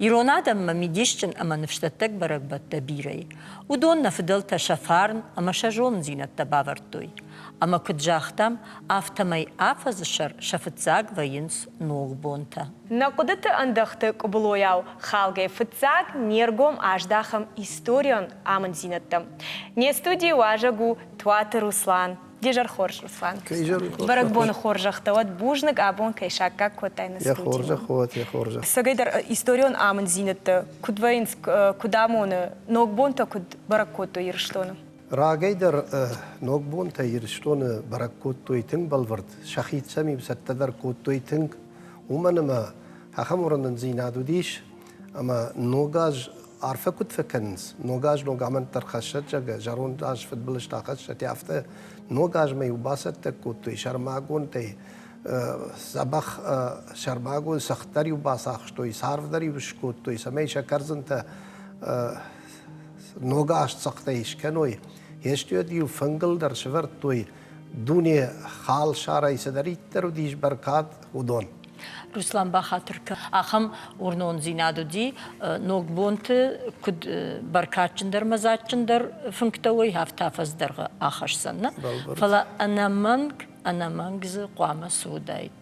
Ирон адӕммӕ мидисджын ӕмӕ ныфсдӕттӕг бӕрӕгбӕттӕ бирӕ и. Уыдон нӕ фыдӕлтӕ сӕ фарн ӕмӕ сӕ зонындзинӕдтӕ бавӕрдтой. Ӕмӕ куыд загътам, афтӕмӕй афӕдзы сӕр сӕ фыццаг вӕййынц ногбонтӕ. Нӕ хъуыдыты ӕндӕхты къуыбылойау халгӕ фыццаг не ргом аздахӕм историон амынддзинӕдтӕм. Не студийы уазӕг у Туаты Руслан. Де зӕр хорз, Руслан. Бӕрӕгбоны хорзӕхтӕ уӕд бузныг абон кӕй саккаг кодтай нӕ студимӕ. Йӕ хорзӕх уӕд, йӕ хорзӕх. Цӕгӕйдӕр историон амынддзинӕдтӕ куыд вӕййынц, куыд амоны, ногбонтӕ куыд бӕрӕг кодтой Ирыстоны? Рагӕй дӕр ногбонтӕ Ирыстоны бӕрӕг кодтой тынг бӕлвырд, сӕхицӕн-иу цӕттӕ дӕр кодтой тынг, уымӕн ӕмӕ ахӕм уырнындзинад уыдис, ӕмӕ ног аз арфӕ куыд фӕкӕнынц, ног аз ног амӕндтӕ рхӕссӕд, зӕгъгӕ, зӕронд аз фыдбылызтӕ ахӕссӕд, афтӕ ног азмӕ-иу бацӕттӕ кодтой сӕрмагондӕй дзӕбӕх сӕрмагонд цӕхх дӕр-иу бацахстой, царв дӕр-иу скодтой, цӕмӕй сӕ кӕрдзынтӕ ног аз цӕхтӕй скӕной. Естуӕд-иу фынгыл дӕр сӕвӕрдтой дуне халсарӕй цыдӕриддӕр уыдис бӕркад, уыдон. Руслан бахатыр кӕн. Ахӕм уырнондзинад уыди, ногбонты куыд бӕркадджындӕр ӕмӕ дзаджджындӕр фынгтӕ уой, афтӕ афӕдз дӕргъы ахӕсдзӕн, нӕ? Фӕлӕ ӕнӕмӕнг, ӕнӕмӕнг дзы хъуамӕ цы уыдаид?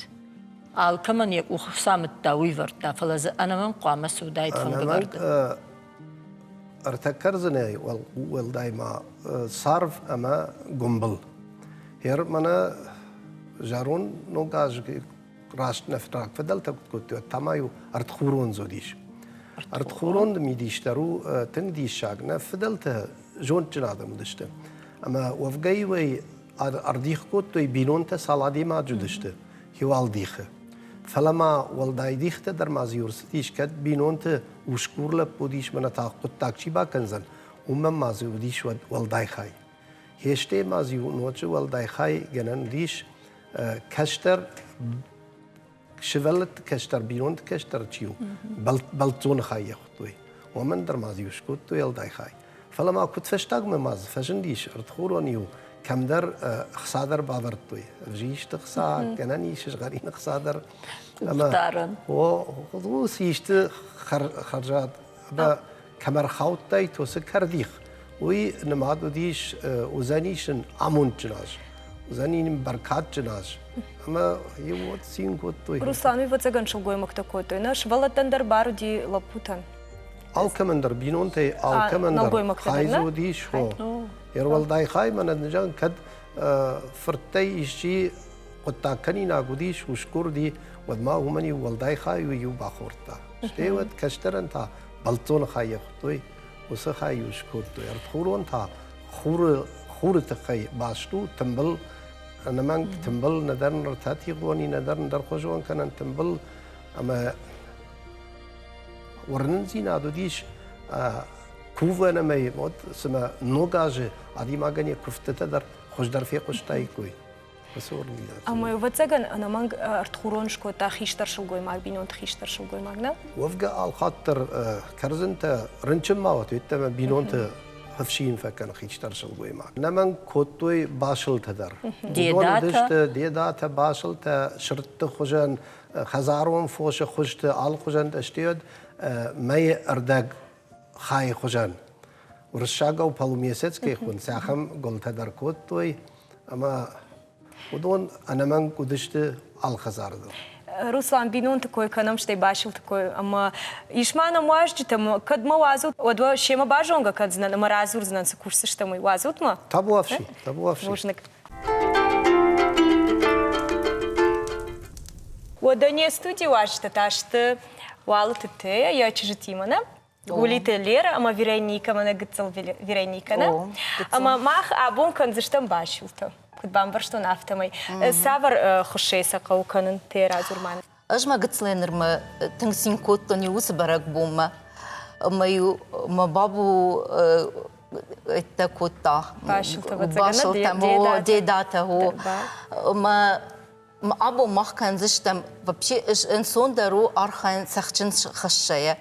Алкӕмӕн йӕ къух цы амыдта, уый вӕрдта, фӕлӕ дзы ӕнӕмӕнг хъуамӕ цы уыдаид фынгӕвӕрды? Ӕртӕ кӕрдзынӕй уӕлдай ма царв ӕмӕ гуымбыл. Гъер мӕнӕ зӕронд ног аз раст нӕ рагфыдӕлтӕ куыд кодтой, уӕд та ма-иу ӕртхурон дзы уыдис. Ӕртхурон мидис дӕр у тынг диссаг. Нӕ фыдӕлтӕ зондджын адӕм уыдысты. Ӕмӕ уӕвгӕ-иуӕй ӕрдих кодтой, бинонтӕ цал адӕймаджы уыдысты, хиуал дихы. Фӕлӕ ма уӕлдай дихтӕ дӕр ма дзы иу ӕрцыдис, кӕд бинонты усгур лӕппу уыдис, мӕнӕ та хъуыддаг чи бакӕндзӕн, уымӕн ма дзы уыдис уӕд уӕлдай хай. Хестӕй ма дзы иу ноджы уӕлдай хай гӕнӕн уыдис кӕстӕр сывӕллӕтты кӕстӕр, бинонты кӕстӕр чи у, бӕлццоны хай йӕ хуыдтой. Уымӕн дӕр ма дзы иу скодтой уӕлдай хай. Фӕлӕ ма куыд фӕстагмӕ ма дзы фӕзындис ӕртхурон-иу кӕмдӕр хца дӕр бавӕрдтой. Ӕвзисты хца, гӕнӕн ис сызгъӕрины хца дӕр. Къухдарӕн. О, уыцы исты хӕрзад ӕмӕ кӕм ӕрхаудтаид, уыцы кӕрдих, уый нымад уыдис, уыдзӕнис ын амондджын аз, уыдзӕни ын бӕркадджын аз. Ӕмӕ иу уӕд цин кодтой. Руслан, ӕвӕццӕгӕн сылгоймӕгтӕ кодтой, нӕ сывӕллӕттӕн дӕр бар уыди лӕппутӕн? Алкӕмӕн дӕр бинонтӕй алкӕмӕн дӕр хай дзы уыдис. Ӕруӕлдай хай мӕнӕ зӕгъын, кӕд фырттӕй исчи хъуыддаг кӕнинаг уыдис, усгур уыди, уӕд ма уымӕн иу уӕлдай хай уый иу бахордта. Стӕй уӕд кӕстӕрӕн та бӕлццоны хай йӕ хуыдтой, уыцы хай-иу скодтой. Ӕртхурон та хуры, хуры тыххӕй баст у, тымбыл, ӕнӕмӕнг тымбыл, нӕдӕр ӕртӕтигъон и, нӕдӕр ӕндӕрхуызон кӕнӕн тымбыл. Ӕмӕ уырнындзинад уыдис кувӕн ӕмӕ уӕд цымӕ ног азы адӕймагӕн йӕ куывдтытӕ дӕр хуыздӕр фехъуыстаиккой. Ӕмӕ, ӕвӕццӕгӕн, ӕнӕмӕнг ӕртхурон скодта хистӕр сылгоймаг, бинонты хистӕр сылгоймаг, нӕ? Уӕвгӕ алхатт дӕр кӕрдзынтӕ рынчын ма уӕд, йеддӕмӕ бинонты ӕфсин фӕкӕны хистӕр сылгоймаг. Ӕнӕмӕнг кодтой басылтӕ дӕр. Уыдон уыдысты дедатӕ, басылтӕ, сырдты хуызӕн, хӕдзарон фосы хуызты алыхуызӕн стӕй мӕйы ӕрдӕг хайы хуызӕн. Уырыссагау полумесяц кӕй хуынц, ахӕм гуылтӕ дӕр кодтой. Ӕмӕ уыдон ӕнӕмӕнг уыдысты алхӕдзары дӕр. Руслан, бинонты кой кӕнӕм, стӕй басилты кой. Ӕмӕ ис ма нӕм уазджытӕ, кӕд мӕ уадзут, уӕд уӕ семӕ базонгӕ кӕндзынӕн ӕмӕ радзурдзынӕн, цы кусдзыстӕм, уый. Уадзут мӕ? Табуафси, табуафси. Бузныг. Уӕдӕ не студийы уазджытӕ та сты Уалыты Тея йӕ чызджытимӕ, нӕ? Гулиты Лера ӕмӕ Вероникӕ, мӕнӕ гыццыл Вероникӕ, нӕ? Ӕмӕ мах абон кӕндзыстӕм басилтӕ, куыд бамбӕрстон, афтӕмӕй. Цавӕр хуыссӕй сӕ хъӕуы кӕнын, Тея, радзур ма. Ӕз мӕ гыццылӕй нырмӕ тынг цин кодтон иу уыцы бӕрӕгбонмӕ. Ӕмӕ-иу мӕ бабу ӕддӕ кодта. Басылтӕ, дедатӕ, ӕмӕ абон мах кӕндзыстӕм вообще ӕнцондӕр у архайын цӕхджын хӕссӕйӕ.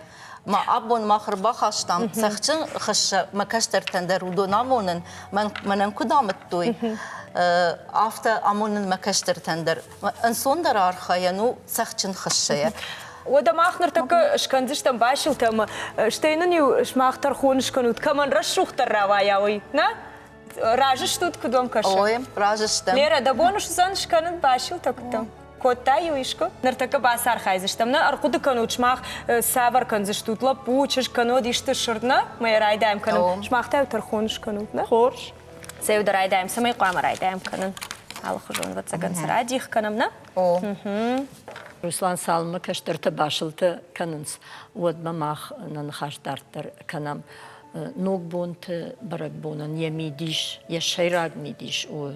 Ма абон мах ӕрбахастам цӕхджын хӕссӕ мӕ кӕстӕртӕн дӕр уыдон амонын, мӕнӕн куыд амыдтой, афтӕ амонын мӕ кӕстӕртӕн дӕр. Ӕнцондӕр архайӕн у цӕхджын хӕссӕйӕ. Уӕдӕ мах ныртӕккӕ скӕндзыстӕм басилтӕ ӕмӕ стӕй нын-иу сымах тӕрхон скӕнут, кӕмӕн рӕсугъддӕр рауайа, уый. Нӕ? Разы стут, куыд уӕм кӕсы? Ой, разы стӕм. Лерӕ, дӕ бон суыдзӕн скӕнын басилтӕ куыдтӕм? Кодтай-иу искуы? Ныртӕккӕ бацархайдзыстӕм, нӕ? Ӕрхъуыды кӕнут, сымах цавӕр кӕндзыстут, лӕппу, чызг кӕнод исты сырд, нӕ? Мӕ йӕ райдайӕм кӕнын. Сымах та-иу тӕрхон скӕнут, нӕ? Хорз. Цӕй дӕр райдайӕм, цӕмӕй хъуамӕ райдайӕм кӕнын? Алыхуызон, ӕвӕццӕгӕн, цы радих кӕнӕм, нӕ? О. Руслан, цалынмӕ кӕстӕртӕ басылтӕ кӕнынц, уӕдмӕ мах нӕ ныхас дарддӕр кӕнӕм. Ногбонты бӕрӕгбонӕн йӕ мидис, йӕ сӕйраг мидис у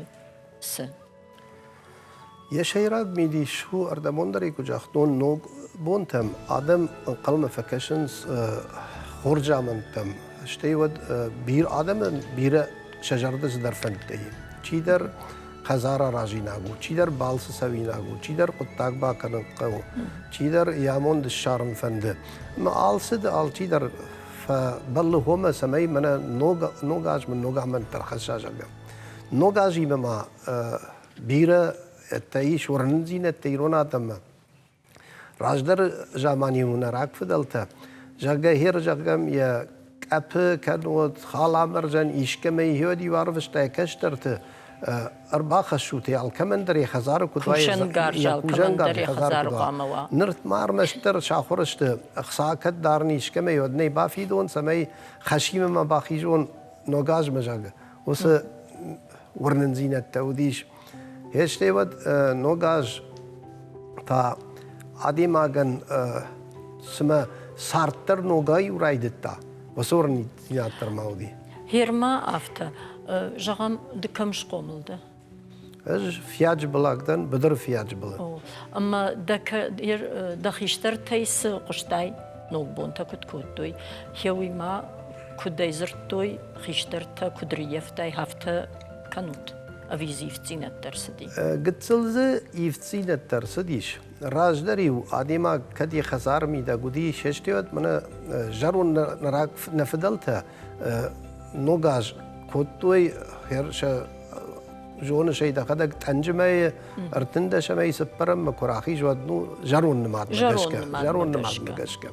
цы? Йӕ сӕйраг мидис у, ӕрдӕбон дӕр ӕй куы загътон, ног бонтӕм адӕм ӕнхъӕлмӕ фӕкӕсынц хорз амӕндтӕм, стӕй уӕд бирӕ адӕмӕн бирӕ сӕ зӕрды цыдӕр фӕндтӕ и. Чидӕр хӕдзар аразинаг у, чидӕр балцы цӕуинаг у, чидӕр хъуыддаг бакӕнын хъӕуы, чидӕр йӕ амонд ссарын фӕнды. Ӕмӕ алцыд алчидӕр фӕбӕллы уымӕ, цӕмӕй мӕнӕ ног, ног аз мын ног амӕндтӕ ӕрхӕсса, зӕгъгӕ. Ног азимӕ ма бирӕ ис уырнындзинӕдтӕ ирон адӕммӕ. Раздӕры заман-иу нӕ рагфыдӕлтӕ, зӕгъгӕ, хер, зӕгъгӕ, йӕ къӕпы кӕннод халамӕрзӕн искӕмӕй иу арвыста йӕ кӕстӕрты, ӕрбахӕссут ӕй алкӕмӕн дӕр йӕ хӕдзары куыд уа, Кусӕнгарз алкӕмӕн дӕр йӕ хӕдзары хъуамӕ уа. Ныр ма ӕрмӕстдӕр сахуыр сты, ӕхца кӕд дарын искӕмӕй, уӕд нӕй бафидон, цӕмӕй хӕсимӕ ма бахизон ног азмӕ, зӕгъгӕ. Уыцы уырнындзинӕдтӕ уыдис. Стӕй уӕд ног аз та адӕймагӕн цымӕ цард дӕр ногӕй райдыдта, уыцы уырнындзинад дӕр ма уыди. Герма афтӕ, зӕгъӕм, ды кӕм схъомыл дӕ? Ӕз фиаджы былаг дӕн, быдыры фиаджы былы. Ӕмӕ дӕ хистӕртӕй цы хъуыстай, ногбонтӕ куыд кодтой, уый ма куыдӕй дзырдтой, хистӕртӕ куыд рыййӕфтай, афтӕ кӕнут? Ӕви дзы ивддзинӕдтӕ ӕрцыди? Гыццыл дзы ивддзинӕдтӕ ӕрцыдис. Раздӕр-иу адӕймаг кӕд йӕ хӕдзары мидӕг уыди, сестӕуӕд мӕнӕ зӕронд нӕ фыдӕлтӕ ног аз кодтой сӕ зоныс ӕй дӕхӕдӕг тъӕнджы мӕйы 13 ӕмӕ цыппӕрӕммӕ куы рахиз, уӕд ну зӕронд нымадмӕ гӕсгӕ зӕронд нымадмӕ гӕсгӕ.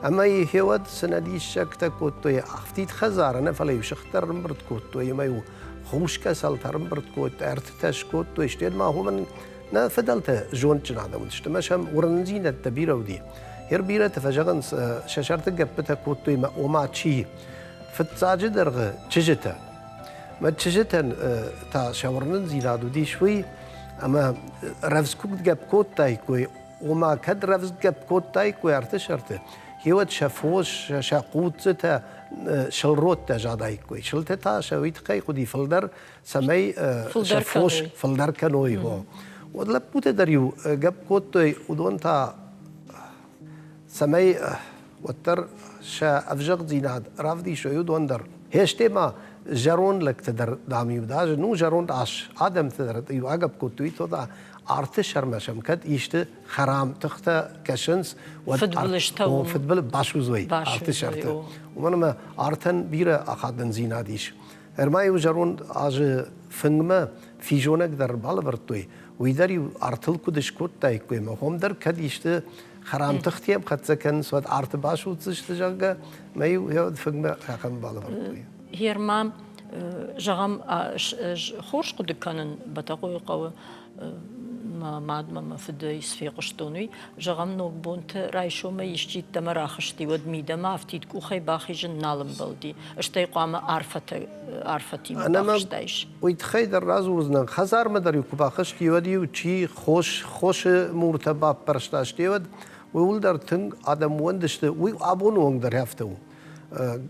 Ӕмӕ йе уӕд цы нӕ диссӕгтӕ кодтой, афтид хӕдзары нӕ, фӕлӕ-иу сыгъдтӕ ӕрӕмбырд кодтой ӕмӕ-иу хус къӕцӕлтӕ ӕрӕмбырд кодтой, ӕртытӕ скодтой, стӕй ма уымӕн нӕ фыдӕлтӕ зондджын адӕм уыдысты ӕмӕ сӕм уырнындзинӕдтӕ бирӕ уыди. Йер бирӕтӕ фӕзӕгъынц, сӕ сӕрты гӕппытӕ кодтой мӕ ома чи? Фыццаджы дӕргъы чызджытӕ. Мӕ чызджытӕн та сӕ уырнындзинад уыдис уый, ӕмӕ рӕвдз куы гӕпп кодтаиккой, ома кӕд рӕвдз гӕпп кодтаиккой арты сӕрты, гъеуӕд сӕ фос, сӕ хъуццытӕ сылродтӕ задаиккой. Сылтӕ та сӕ уый тыххӕй хъуыди фылдӕр, цӕмӕй сӕ фос фылдӕр кӕной. Уӕд лӕппутӕ дӕр-иу гӕпп кодтой, уыдон та цӕмӕй уӕддӕр сӕ ӕвзӕгдзинад равдисой, уыдон дӕр. Хесте ма зӕронд лӕгтӕ дӕр, дам-иу даже, ну, зӕронд ас адӕмтӕ дӕр иу агӕпп кодтой, то да арты сӕрмӕ сӕм кӕд исты хӕрам тыхтӕ кӕсынц, уӕд фыдбылызтӕ фыдбылыз басудзой арты сӕрты. Уымӕн ӕмӕ артӕн бирӕ ахадындзинад ис. Ӕрмӕ-иу зӕронд азы фынгмӕ физонӕг дӕр балӕвӕрдтой, уый дӕр-иу артыл куыд скодтаиккой ӕмӕ хом дӕр кӕд исты хӕрам тыхтӕм хӕццӕ кӕнынц, уӕд арты басудздзысты, зӕгъгӕ, мӕ-иу фынгмӕ ахӕм балӕвӕрдтой. Герман, зӕгъӕм, хорз хъуыды кӕнын Бӕтӕхъойы хъӕуы мӕ мадмӕ мӕ фыдӕй цы фехъуыстон, уый. Зӕгъӕм, ногбонты райсомӕй исчи ӕддӕмӕ рахызти, уӕд мидӕмӕ афтид къухӕй бахизын нал ӕмбӕлди. Стӕй хъуамӕ арфӕтӕ, арфӕтимӕ бахызтаис. Уый тыххӕй дӕр радзурдзынӕн. Хӕдзармӕ дӕр-иу куы бахызти, уӕд-иу чи хос, хосы муртӕ баппӕрста, стӕй уӕд ууыл дӕр тынг адӕм уӕндысты. Уый абоны онг дӕр афтӕ у.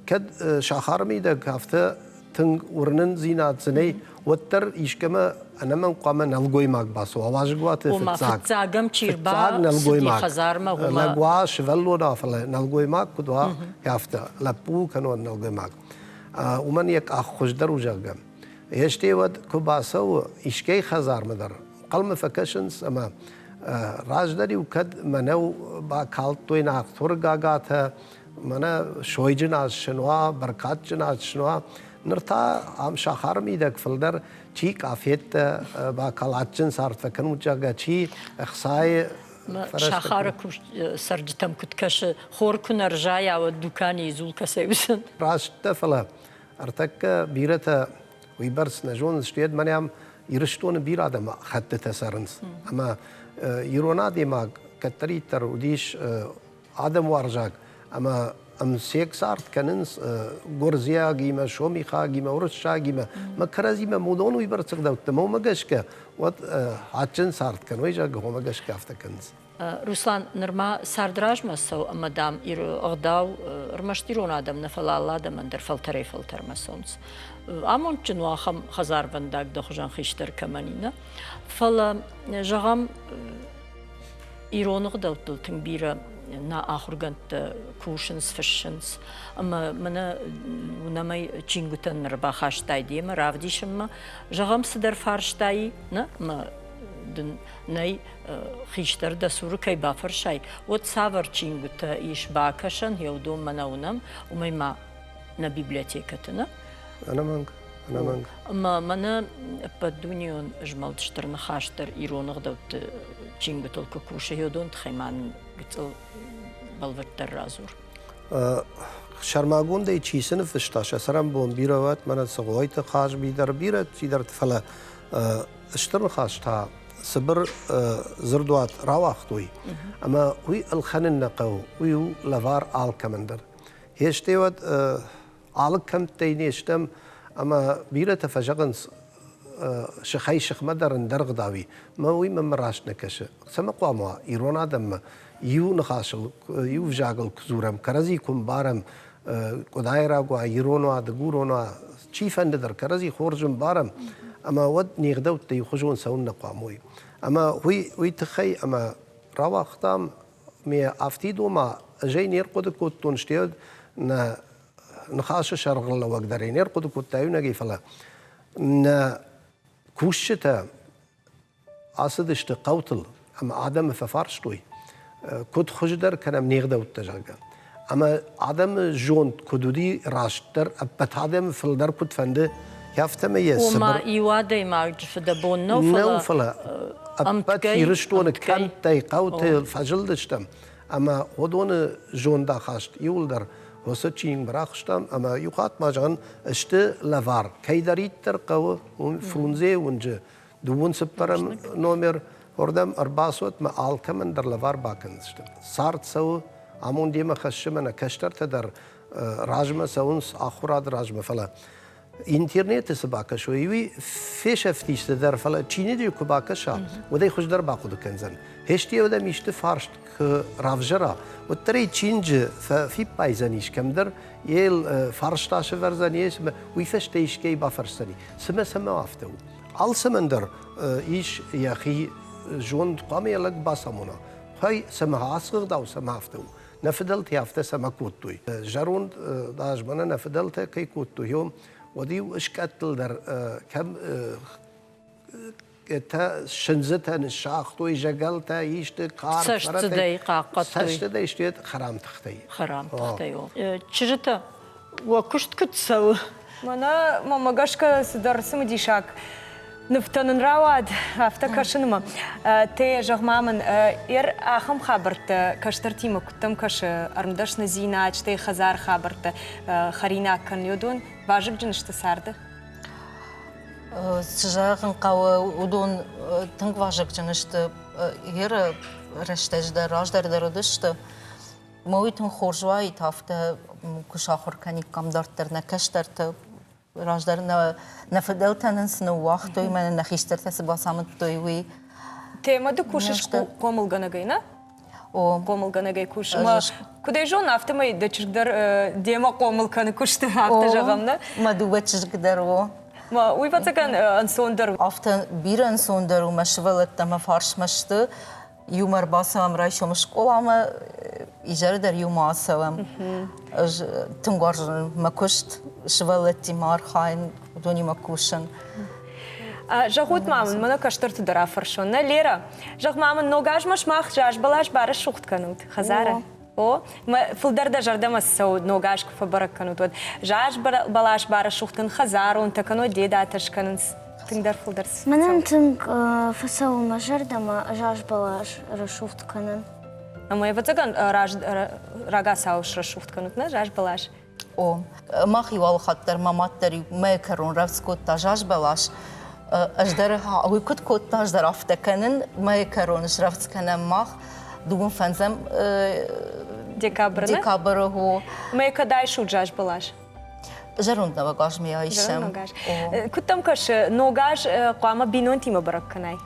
Кӕд сахары мидӕг афтӕ тынг уырнындзинад дзы нӕй, уӕддӕр искӕмӕ ӕнӕмӕнг хъуамӕ нӕлгоймаг бацӕуа уазӕгуаты фыццаг. Фыццагӕм чи рбацыди хӕдзармӕ, уымӕ. Лӕг уа, сывӕллон уа, фӕлӕ нӕлгоймаг куыд уа, афтӕ, лӕппу кӕнон нӕлгоймаг. Уымӕн йӕ къах хуыздӕр у, зӕгъгӕ. Стӕй уӕд куы бацӕуы искӕй хӕдзармӕ дӕр, ӕнхъӕлмӕ фӕкӕсынц ӕмӕ раздӕр-иу кӕд мӕнӕу бакалдтой нартхоры гагатӕ, мӕнӕ сойджын аз сын уа, бӕркадджын аз сын уа. Ныр та ам сахары мидӕг фылдӕр чи къафеттӕ бакал адджын цард фӕкӕнут, зӕгъгӕ, чи ӕхцайы. Сахары цӕрджытӕм куыд кӕсы, хор куы нӕ рзайа, уӕд дуканийы дзул кӕцӕй уыдзӕн? Раст дӕ, фӕлӕ ӕртӕккӕ бирӕтӕ уыйбӕрц нӕ зонынц, стӕй мӕнӕ ам Ирыстоны бирӕ адӕмы хӕттытӕ цӕрынц. Ӕмӕ ирон адӕймаг кӕддӕриддӕр уыдис адӕмуарзаг ӕмӕ ӕмцег цард кӕнынц гуырдзиагимӕ, сомихагимӕ, уырыссагимӕ. Мӕ кӕрӕдзимӕ уыдон уыйбӕрц ӕгъдӕуттӕ мӕ уымӕ гӕсгӕ уӕд адджын цард кӕной, зӕгъгӕ, уымӕ гӕсгӕ афтӕ кӕнынц. Руслан, нырма цард размӕ цӕуы ӕмӕ, дам, ӕгъдау ӕрмӕст ирон адӕм нӕ, фӕлӕ алы адӕмӕн дӕр фӕлтӕрӕй-фӕлтӕрмӕ цӕуынц. Амондджын у ахӕм хӕдзарвӕндаг дӕ хуызӕн хистӕр кӕмӕн и, нӕ? Фӕлӕ, зӕгъӕм, ирон ӕгъдӕуттыл тынг бирӕ нӕ ахуыргӕндтӕ кусынц, фыссынц. Ӕмӕ мӕнӕ уынӕм ӕй чингуытӕн ныр бахастай демӕ равдисынмӕ. Зӕгъӕм, цыдӕр фарста и, нӕ? Ӕмӕ дын нӕй хистӕр дӕ цуры кӕй бафӕрсай, уӕд цавӕр чингуытӕ ис бакӕсӕн, йӕ уыдонмӕ нӕ уынӕм, уымӕй ма нӕ библиотекӕты, нӕ? Ӕнӕмӕнг, ӕнӕмӕнг. Ӕмӕ мӕнӕ ӕппӕтдунеон змӕлд Стыр Ныхас дӕр ирон ӕгъдӕутты чингуытыл куы кусы, уыдон тыххӕй ма нын гыццыл бӕлвырддӕр радзур. Сӕрмагондӕй чи цы ныффыста, сӕ цӕрӕнбон бирӕ уӕд, мӕнӕ Цӕгъойты Хазби дӕр бирӕ чидӕрты, фӕлӕ Стыр Ныхас та цыбыр дзырдуат рауагътой, ӕмӕ уый ӕлхӕнын нӕ хъӕуы, уый у лӕвар алкӕмӕн дӕр. Хестӕй уӕд алы кӕмттӕй не стӕм, ӕмӕ бирӕтӕ фӕзӕгъынц, сыхӕй сыхмӕ дӕр ӕндӕр ӕгъдау и, мӕ уый мӕнмӕ раст нӕ кӕсы. Цӕмӕ хъуамӕ уа ирон адӕммӕ иу ныхасыл, иу взагыл куы дзурӕм, кӕрӕдзи куы мбарӕм, къуыдайраг уа, ирон уа, дыгурон уа, чифӕнды дӕр кӕрӕдзи хорз ӕмбарӕм, ӕмӕ уӕд не гъдӕуттӕ иухуызон цӕуын нӕ хъуамӕ уой. Ӕмӕ уый, уый тыххӕй ӕмӕ рауагътам ме афтид ома ӕз ӕй не рхъуыды кодтон, стӕй нӕ ныхасы сӕргълӕууӕг дӕр ӕй не рхъуыды кодта иунӕгӕй, фӕлӕ нӕ кусджытӕ ацыдысты хъӕутыл ӕмӕ адӕмы фӕфарстой, куыд хуыздӕр кӕнӕм не гъдӕуттӕ, зӕгъгӕ. Ӕмӕ адӕмы зонд куыд уыди растдӕр, ӕппӕт адӕмы фылдӕр куыд фӕнды, афтӕмӕй йӕ цыбыр... Ома иу адӕймаджы фыдӕбон нӕу, фӕлӕ... Нӕу, фӕлӕ ӕппӕт Ирыстоны кӕмттӕй, хъӕуты фӕзылдыстӕм ӕмӕ уыдоны зондахаст иуылдӕр уыцы чиныг рахстам ӕмӕ иу хатт ма зӕгъын, сты лӕвар. Кӕйдӕриддӕр хъӕуы, уым Фрунзейы уынджы Дыууын цыппӕрӕм номер уырдӕм ӕрбацӕут мӕ алкӕмӕн дӕр лӕвар бакӕндзыстӕм. Цард цӕуы, амонд йемӕ хӕссы мӕнӕ кӕстӕртӕ дӕр размӕ цӕуынц, ахуырад размӕ, фӕлӕ интернеты цы бакӕсой, уый фесӕфтис дӕр, фӕлӕ чиныджы куы бакӕса, уӕд ӕй хуыздӕр бахъуыды кӕндзӕн. Хестийӕ уӕдӕм исты фарст куы равзӕра, уӕддӕр ӕй чиныджы фиппайдзӕнис кӕмдӕр, йе фарста сӕвӕрдзӕн, йе уый фӕстӕ искӕй бафӕрсдзӕни. Цымӕ цӕмӕ афтӕ у? Алцӕмӕн дӕр ис йӕхи зонд, хъуамӕ йӕ лӕг бацамона. Хай, цӕмӕ ацы ӕгъдау цӕмӕ афтӕ у? Нӕ фыдӕлтӕ афтӕ цӕмӕ кодтой? Зӕронд аз мӕнӕ нӕ фыдӕлтӕ кӕй кодтой, уӕд-иу скъӕттыл дӕр кӕм сындзытӕ ныссагътой, зӕгӕлтӕ исты, кар, Цӕстыдӕй хъахъхъӕдтой. Цӕстыдӕй сты хӕрам тыхтӕй. Хӕрам тыхтӕй, о. Чызджытӕ, уӕ куыст куыд цӕуы? Мӕнӕ мӕмӕ гӕсгӕ цыдӕр цымыдисаг нывтӕ нын рауад, афтӕ кӕсынмӕ. Те, зӕгъ-ма мын, ер ахӕм хабӕрттӕ кӕстӕртимӕ куыдтӕм кӕсы ӕрмдӕсныдзинад, стӕй хӕдзар хабӕрттӕ хӕринаг кӕнын, уыдон вазыгджын сты царды? Цы зӕгъын хъӕуы, уыдон тынг вазыгджын сты. Еры рӕстӕджы дӕр, раздӕр дӕр уыдысты. Мӕ уый тынг хорз уаид, афтӕ куы сахуыр кӕниккам дарддӕр нӕ кӕстӕрты. Раздӕр нӕ, нӕ фыдӕлтӕ нын цы ныууагътой, мӕнӕ нӕ хистӕртӕ цы бацамыдтой, уый. Темӕ ды кусыс хъомылгӕнӕгӕй, нӕ? О. Хъомылгӕнӕгӕй кусыс. Ӕмӕ куыд ӕй зонын, афтӕмӕй дӕ чызг дӕр демӕ хъомыл кӕны куысты, афтӕ зӕгъӕм, нӕ? Мӕ дыууӕ чызг дӕр, о. Уый ӕвӕццӕгӕн ӕнцондӕр. Афтӕ бирӕ ӕнцондӕр у, мӕ сывӕллӕттӕ мӕ фарсмӕ сты. Иумӕ ӕрбацӕуӕм райсом скъоламӕ, изӕры дӕр иумӕ ацӕуӕм. Ӕз тынг уарзын мӕ куыст, сывӕллӕттимӕ архайын, уыдонимӕ кусын. Зӕгъут ма мын, мӕнӕ кӕстӕрты дӕр афӕрсон. Нӕ, Лера, зӕгъ ма мын, ног азмӕ сымах заз бӕлас барӕсугъд кӕнут хӕдзары? О, фылдӕр дӕ зӕрдӕмӕ цӕуы ног аз куы фӕбӕрӕг кӕнут, уӕд. Заз бӕлас барӕсугъд кӕнын хӕдзаронтӕ кӕнӕ дедатӕ скӕнынц. тынгдӕр фылдӕр цы Мӕнӕн тынг фӕцӕуы мӕ зӕрдӕмӕ заз бӕлас рӕсугъд кӕнын. Ӕмӕ ӕвӕццӕгӕн рагацау срӕсугъд кӕнут, нӕ заз бӕлас? О, мах-иу алы хатт дӕр мӕ мад дӕр-иу мӕ кӕрон рӕвдз кодта заз бӕлас. Ӕз дӕр уый куыд кодта, ӕз дӕр афтӕ кӕнын. Мӕ кӕрон срӕвдз кӕнӕм мах дыууын фӕндзӕм декабры. Декабры, о. Мӕ кӕд айсут заз бӕлас? Зӕронд ног аз ме айсӕм. Куыд дӕм кӕсы, ног аз хъуамӕ бинонтимӕ бӕрӕг кӕнай?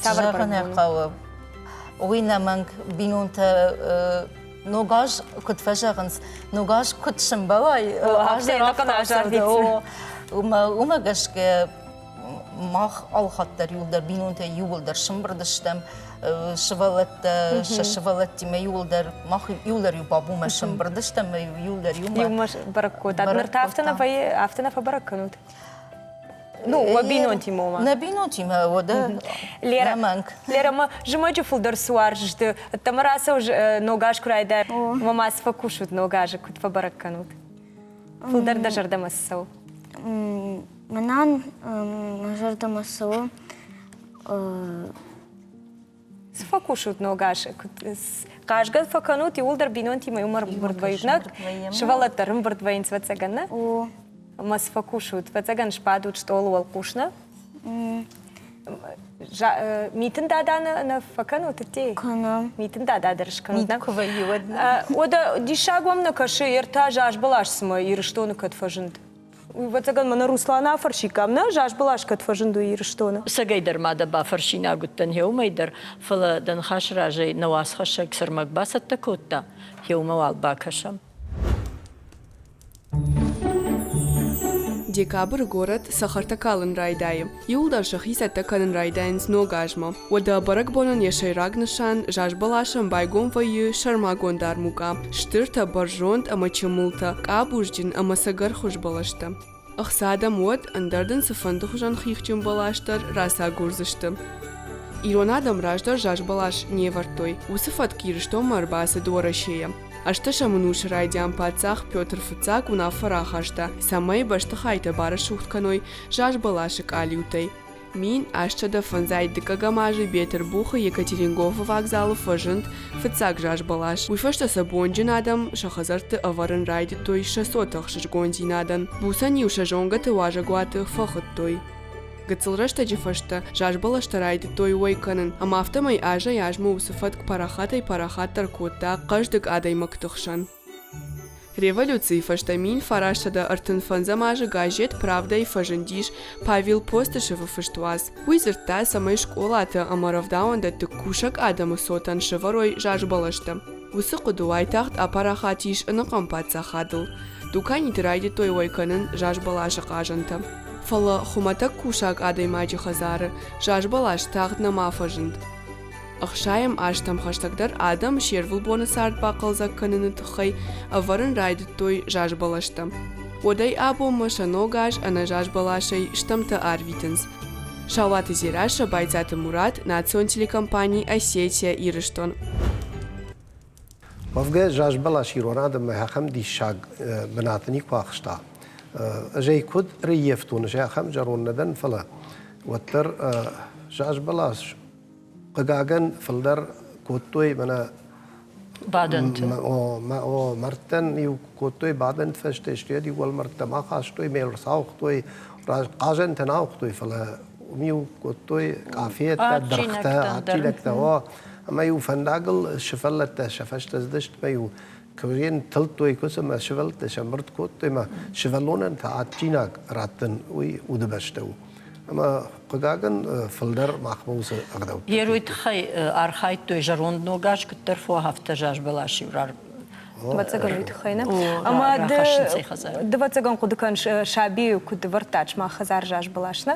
Цавӕр бӕрӕгбон? хъӕуы. Уый нӕмӕнг бинонтӕ ног аз куыд фӕзӕгъынц, ног аз куыд сымбӕлай, уымӕ гӕсгӕ мах алхатт дӕр иуылдӕр бинонтӕ иууылдӕр сымбырд стӕм, сывӕллӕттӕ сӕ сывӕллӕттимӕ иууылдӕр мах иууылдӕр иу бабумӕ сымбырд стӕм иууылдӕр иумӕ. Иумӕ бӕрӕг кодтат. Ныр та афтӕ нӕ вӕййы, афтӕ нӕ фӕбӕрӕг кӕнут? Ну, уӕ бинонтимӕ ома. Нӕ бинонтимӕ, уӕдӕ Лера, Лера, ма зымӕджы фылдӕр цы уарзыс ды? Ӕддӕмӕ рацӕуыс ног аз куы райдайа, ӕмӕ ма цы фӕкусут ног азы, куыд фӕбӕрӕг кӕнут? Фылдӕр дӕ зӕрдӕмӕ цы цӕуы? Мӕнӕн мӕ зӕрдӕмӕ цӕуы Цы фӕкусут ног аз? Хъазгӕ фӕкӕнут, иууылдӕр бинонтимӕ иумӕ ӕрбамбырд вӕййут, нӕ? Сывӕллӕттӕ ӕрӕмбырд вӕййынц, ӕвӕццӕгӕн, нӕ? Ӕмӕ цы фӕкусут? Ӕвӕццӕгӕн, сбадут стъолы уӕлхъус, нӕ? Митын дада нӕ фӕкӕнут ӕдде? Кӕнӕм. Митын дада дӕр скӕнут, нӕ? Куы вӕййы, уӕд. Уӕдӕ диссаг уӕм нӕ кӕсы, ӕртӕ зазбӕлас цымӕ Ирыстоны кӕд фӕзынд? Ӕвӕццӕгӕн мӕнӕ Русланы афӕрсиккам, нӕ зазбӕлас кӕд фӕзынд уый Ирыстоны? Цӕгӕй дӕр ма дӕ бафӕрсинаг уыдтӕн уымӕй дӕр, фӕлӕ дӕ ныхасы разӕй нӕ уацхӕссӕг Сӕрмӕг бацӕттӕ кодта, уымӕ уал бакӕсӕм. Декабры горӕт цӕхӕртӕ калын райдайы. Иуылдӕр сӕхи цӕттӕ кӕнын райдайынц ног азмӕ. Уӕдӕ бӕрӕгбонӕн йӕ сӕйраг нысан зазбӕласӕн байгом вӕййы сӕрмагонд армукъа, стыртӕ, бӕрзонд ӕмӕ чымылтӕ, къабузджын ӕмӕ цӕгӕрхуыз бӕлӕстӕ. Ӕхца дӕм уӕд, ӕндӕр дын цыфӕнды хуызӕн хихджын бӕлас дӕр рацагурдзысты. Ирон адӕм раздӕр зазбӕлас не вӕрдтой. Уыцы фӕтк Ирыстонмӕ ӕрбацыд Уӕрӕсейӕ. Ӕстӕсӕм ӕнусы райдиан паддзах Петр Фыццаг уынаффӕ рахаста, цӕмӕй бӕстыхайтӕ барӕсугъд кӕной зазбӕласы къалиутӕй. 1805 дыккӕгӕм азы Бетъырбухы Екатерингофы вагзалы фӕзынд фыццаг зазбӕлас. Уый фӕстӕ сӕ бонджын адӕм сӕ хӕдзӕртты ӕвӕрын райдыдтой сӕ цоты ӕхсызгондзинадӕн. Буцӕн-иу сӕ зонгӕты уазӕгуаты фӕхуыдтой. Гыццыл рӕстӕджы фӕстӕ зазбӕлӕстӕ райдыдтой уӕй кӕнын, ӕмӕ афтӕмӕй азӕй-азмӕ уыцы фӕтк парахатӕй-парахатдӕр кодта хъӕздыг адӕймӕгты хсӕн. Революцийы фӕстӕ 1935 азы газет «Правда»-йы фӕзындис Павел Постышевы фыст уац. Уый дзырдта, цӕмӕй скъолаты ӕмӕ рӕвдауӕндӕтты кусӕг адӕмы цотӕн сӕвӕрой зазбӕлӕстӕ. Уыцы хъуыды уайтагъд апарахат ис ӕнӕхъӕн паддзахадыл. Дуканиты райдыдтой уӕй кӕнын зазбӕласы хъазӕнтӕ. Фӕлӕ хуымӕтӕг кусӕг адӕймаджы хӕдзары зазбӕлас тагъд нӕма фӕзынд. Ӕхсайӕм азтӕм хӕстӕгдӕр адӕм се рвылбоны цард бахъӕлдзӕг кӕныны тыххӕй ӕвӕрын райдыдтой зазбӕлӕстӕ. Уӕдӕй абонмӕ сӕ ног аз ӕнӕ зазбӕласӕй стӕмтӕ арвитынц. Сауаты Дзерассӕ, Байцаты Мурат, национ телекомпани «Осетия, Ирыстон». Уӕвгӕ зазбӕлас ирон адӕммӕ ахӕм диссаг бынаты никуы ахста. Ӕз ӕй куыд ӕрӕййӕфтон, ӕз ахӕм зӕронд нӕ дӕн, фӕлӕ уӕддӕр зазбӕлас хъыгагӕн, фылдӕр кодтой мӕнӕ бадӕнты. О, мӕрдтӕн-иу кодтой бадӕнты фӕстӕ, стӕй-иу уӕлмӕрдтӕм ахастой, ме рцауыгътой, хъазӕнтӕ нӕ ауыгътой, фӕлӕ уым-иу кодтой къафеттӕ, дыргътӕ, адджинӕгтӕ. О, ӕмӕ-иу фӕндагыл сывӕллӕттӕ сӕ фӕстӕ цыдысты ӕмӕ-иу куы тылдтой куыдз ӕмӕ сывӕллӕттӕ сӕмбырд кодтой ӕмӕ сывӕллонӕн та адджинаг раттын уый удыбӕстӕ у. Ӕмӕ хъыгагӕн, фылдӕр махмӕ уыцы ӕгъдӕуттӕ. Герой тыххӕй архайдтой зӕронд ног аз куыддӕр фӕуа, афтӕ зазбӕлас-иу Ӕвӕццӕгӕн уый тыххӕй, нӕ? Ӕмӕ ды, ды ӕвӕццӕгӕн хъуыды кӕныс, сабийы куыд ӕвӕрдтат сымах хӕдзары зазбӕлас, нӕ?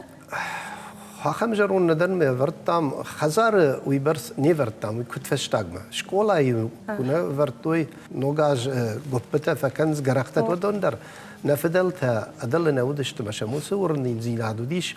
Ахӕм зӕронд нӕ дӕн, ме ӕвӕрдтам, хӕдзары уыйбӕрц не вӕрдтам, уый куыд фӕстагмӕ. Скъолайы куы нӕ ӕвӕрдтой, ног аз гоппытӕ фӕкӕнынц гӕрӕхтӕ, уыдон дӕр нӕ фыдӕлтӕ ӕдылы нӕ уыдысты ӕмӕ сӕм уыцы уырниндзинад уыдис,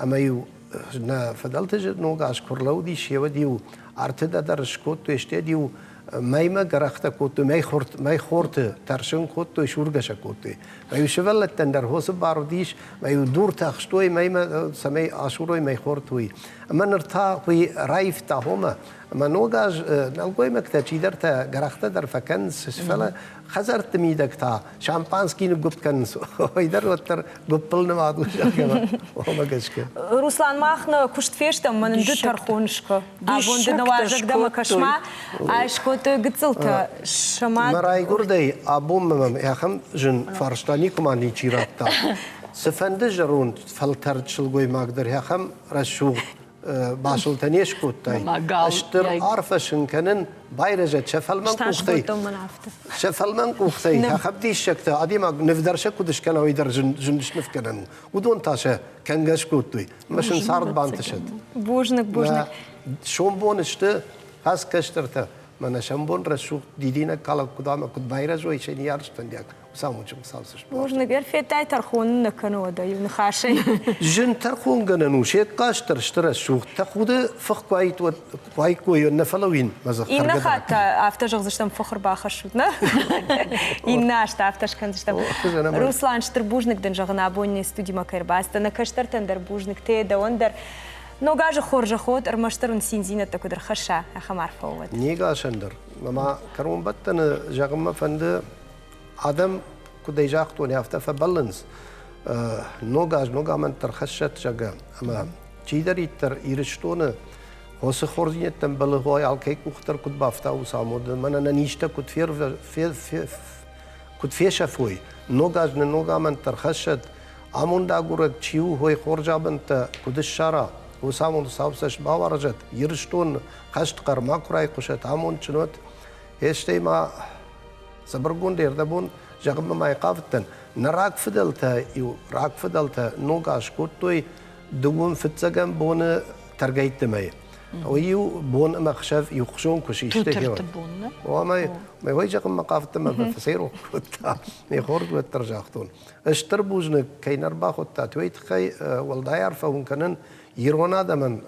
ӕмӕ-иу нӕ фыдӕлты ног аз куы рлӕудис, уӕд-иу артыдӕ дӕр скодтой, стӕй-иу. Мӕймӕ гӕрӕхтӕ кодтой, мӕйхорты тӕрсын кодтой, сургӕ сӕ кодтой. Мӕ-иу сывӕллӕттӕн дӕр хосы бар уыдис, мӕ-иу дуртӕ ӕхстой мӕймӕ, цӕмӕй асурой мӕйхорты уый. Ӕмӕ ныр та уый раивта хомӕ. Ӕмӕ ног аз нӕлгоймӕгтӕ чидӕртӕ гӕрӕхтӕ дӕр фӕкӕнынц, фӕлӕ хӕдзӕртты мидӕг та шампанский ныггуыпп кӕнынц. Уый дӕр уӕддӕр гуыппыл нымад у, зӕгъгӕ, уымӕ гӕсгӕ. Руслан, мах нӕ куыст фестӕм, мӕн ды тӕрхон скӕ. Абон ды нӕ уазӕг дӕ мӕ кӕсма, ай скодтой гыццылтӕ. Сӕ Мӕ райгуырдӕй абонмӕ мӕм ахӕм зын фарста никуыма ничи радта. Цыфӕнды зӕронд фӕлтӕрд сылгоймаг дӕр ахӕм рӕсугъд басылтӕ не скодтай. Стыр арфӕ сын кӕнын, байрӕзӕд сӕ фӕлмӕн къухтӕй. Сӕ фӕлмӕн къухтӕй ахӕм диссӕгтӕ адӕймаг ныв дӕр сӕ куыд скӕна, уый дӕр зын сныв кӕнӕн у. Уыдон та сӕ кӕнгӕ скодтой. Ӕмӕ сын цард бантысӕд. Бузныг, бузныг. Сомбон сты хӕс кӕстӕртӕ. Мӕнӕ сӕмбон рӕсугъд дидинӕг калӕг куыд ӕмӕ куыд байрӕзой сӕ ныййарджытӕн фӕндиаг. Хуыцаумӕ Хуыцау цы Бузныг, ӕрфедтай тӕрхон нӕ кӕны уӕдӕ иу ныхасӕй. Зын тӕрхонгӕнӕн у, се хъазт дӕр сты рӕсугъд. Тӕхуды фых куы уаид, уӕд куы уаиккой, нӕ фӕлӕууин мӕ дзых Иннӕ хатт та афтӕ зӕгъдзыстӕм, фых ӕрбахӕссут, нӕ? Иннӕ аз та афтӕ скӕндзыстӕм. Руслан, стыр бузныг дын зӕгъын, абон не студимӕ кӕй ӕрбацыдтӕ. Нӕ кӕстӕртӕн дӕр бузныг, те дӕуӕн дӕр. Ног азы хорзӕх уӕд, ӕрмӕстдӕр уын циндзинӕдтӕ куыд ӕрхӕсса, ахӕм арфӕ уӕд. Не гасӕн дӕр. Мӕ кӕронбӕттӕны зӕгъын мӕ фӕнды, адӕм, куыд ӕй загътон, афтӕ фӕбӕллынц, ног аз ног амӕндтӕ ӕрхӕссӕт, зӕгъгӕ, ӕмӕ чидӕриддӕр Ирыстоны хосы хорздзинӕдтӕм бӕллы, ой, алкӕй къух дӕр куыд бафта уыцы амонды, мӕнӕ нӕ низтӕ куыд куыд фесӕфой, ног аз нын ног амӕндтӕ ӕрхӕссӕд, амондагурӕг чи у, ой, хорз амӕндтӕ куыд ссара, уыцы амонд сауцӕст бауарзӕд, Ирыстон хӕст хъӕр макуы райхъуысӕд, амондджын уӕд. Стӕй ма Цыбыргонд ӕрдӕбон зӕгъынмӕ ма хъавыдтӕн, нӕ рагфыдӕлтӕ-иу рагфыдӕлтӕ ног аз кодтой дыууын фыццӕгӕм боны тӕргӕйтты мӕй. Иу бон ӕмӕ хсӕв иухуызон куы систы. Тутырты бон, нӕ? Омӕ мӕ уый зӕгъынмӕ хъавыдтӕн ӕмӕ фӕцӕйрох кодта. Ме хорз уӕддӕр загътон. Стыр бузныг, кӕй нӕ ӕрбахуыдтат, уый тыххӕй уӕлдай арфӕ уын кӕнын ирон адӕмӕн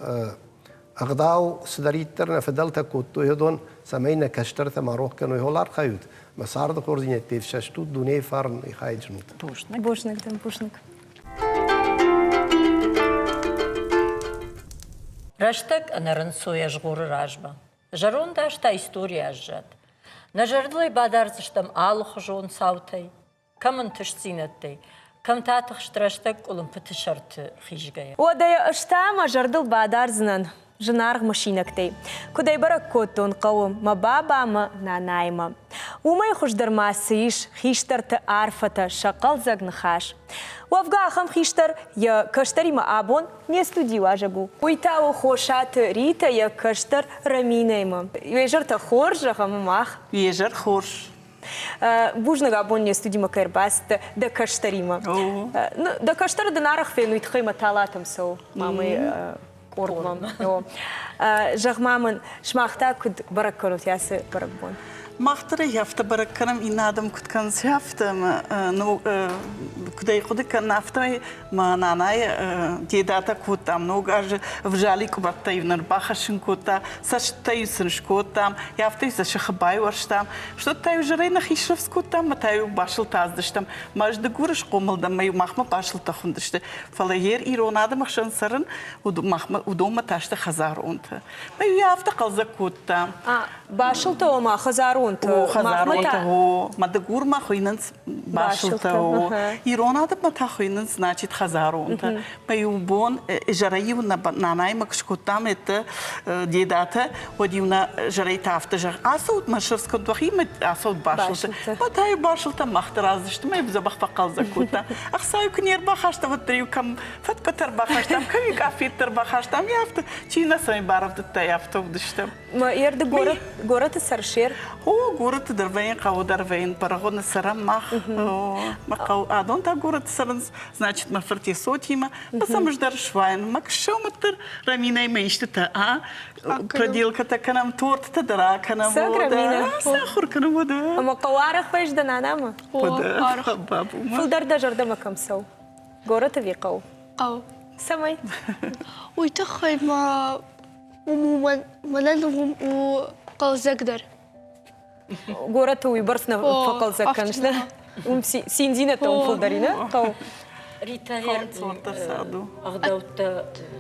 Ӕгъдау цыдӕриддӕр нӕ фыдӕлтӕ кодтой, уыдон, цӕмӕй нӕ кӕстӕртӕ ма рох кӕной, уыл архайут, мӕ царды хорздзинӕдтӕй ӕфсӕст ут, дунейы фарн хайджын ут. Бузныг. Бузныг дын, бузныг. Рӕстӕг ӕнӕрынцойӕ згъоры размӕ. Зӕронд аз та истори аззад. Нӕ зӕрдыл ӕй бадардзыстӕм алыхуызон цаутӕй, кӕм ӕнтыстдзинӕдтӕй, кӕм та тыхст рӕстӕг къуылымпыты сӕрты хизгӕйӕ. Уӕдӕ ӕз та мӕ зӕрдыл бадардзынӕн зынаргъ мысинӕгтӕй. Куыд ӕй бӕрӕг кодтон хъӕуы мӕ баба мӕ нанаимӕ. Уымӕй хуыздӕр ма цы ис хистӕрты арфӕтӕ, сӕ хъӕлдзӕг ныхас. Уӕвгӕ ахӕм хистӕр йӕ кӕстӕримӕ абон не студийы уазӕг у. Уый та у Хосаты Ритӕ йӕ кӕстӕр Раминӕимӕ. Уе зӕртӕ хорз зӕгъӕм мах. Уе зӕр хорз. Бузныг абон не студимӕ кӕй ӕрбацыдтӕ дӕ кӕстӕримӕ. Дӕ кӕстӕры дын арӕх фен, уый тыххӕй мӕ талатӕм цӕуы мамӕйы къордмӕ. Зӕгъ-ма мын, сымах та куыд бӕрӕг кӕнут ацы бӕрӕгбон? Мах дӕр ӕй афтӕ бӕрӕг кӕнӕм, иннӕ адӕм куыд кӕнынц, афтӕ ӕмӕ куыд ӕй хъуыды кӕнын, афтӕмӕй мӕ нанайы дедатӕ кодтам ног азы ӕвзалыйы къуыбӕрттӕ-иу нын ӕрбахӕссын кодта, цӕсттӕ-иу сын скодтам, афтӕ-иу сӕ сыхы байуӕрстам. Стӕй та-иу зӕрӕй нӕхи срӕвдз кодтам ӕмӕ та-иу басылтӕ аздыстӕм. Мӕ ӕз Дыгуры схъомыл дӕн, мӕ-иу махмӕ басылтӕ хуындысты. Фӕлӕ йе ирон адӕмы хсӕн цӕрын, махмӕ уыдонмӕ та сты хӕдзаронтӕ. Мӕ-иу йӕ афтӕ хъӕлдзӕг кодта. Басылтӕ ома хӕдзаронтӕ. О, хӕдзаронтӕ, о. Мӕ Дыгурмӕ хуыйнынц басылтӕ, о. Ирон адӕммӕ та хуыйнынц, значит, хӕдзаронтӕ. Мӕ иу бон изӕрӕй-иу нӕ нанаимӕ куы скодтам это дедатӕ, уӕд-иу нӕ зӕрӕй та афтӕ зӕгъ, ацӕут мӕ сырдз куыд уӕхимӕ ацӕут басылтӕ. Мӕ та-иу басылтӕ мах дӕр аздысты, мӕ дзӕбӕх фӕхъӕлдзӕг кодта. Ӕхца-иу куы не рбахаста, уӕддӕр-иу кӕм фӕткъуытӕ ӕрбахастам, кӕм-иу къафеттӕ ӕрбахастам, афтӕ чи нӕ цӕмӕй барӕвдыдта, афтӕ уыдыстӕм. Ерды город, горӕты сӕрсер? О, горӕты дӕр вӕййын, хъӕуы дӕр вӕййын, Бӕрӕгъуыны цӕрӕм мах. Мӕ хъӕу, адон та горӕты цӕрынц, значит, мӕ фырт Есотимӕ. Мӕ сӕм ӕз дӕр суайын. Мӕ сӕумӕт дӕр Раминӕй мӕ истытӕ, а, проделкӕтӕ кӕнӕм, торттӕ дӕр акӕнӕм. Сӕг Раминӕ? Сахуыр кӕнӕм, уӕдӕ. Ӕмӕ хъӕуы арӕх вӕййыс дӕ нанамӕ? Уӕдӕ, бабумӕ. Фылдӕр дӕ зӕрдӕмӕ кӕм цӕуы? Горӕты ӕви хъӕуы? Хъӕуы. Цӕмӕй? Уый тыххӕй ма уым мӕнӕн уым у хъӕлдзӕгдӕр. Горӕты уыйбӕрц нӕ фӕхъӕлдзӕг кӕныс, нӕ? Уым циндзинӕдтӕ уым фылдӕр и, нӕ? Хъӕу. Ритӕ ӕгъдӕуттӕ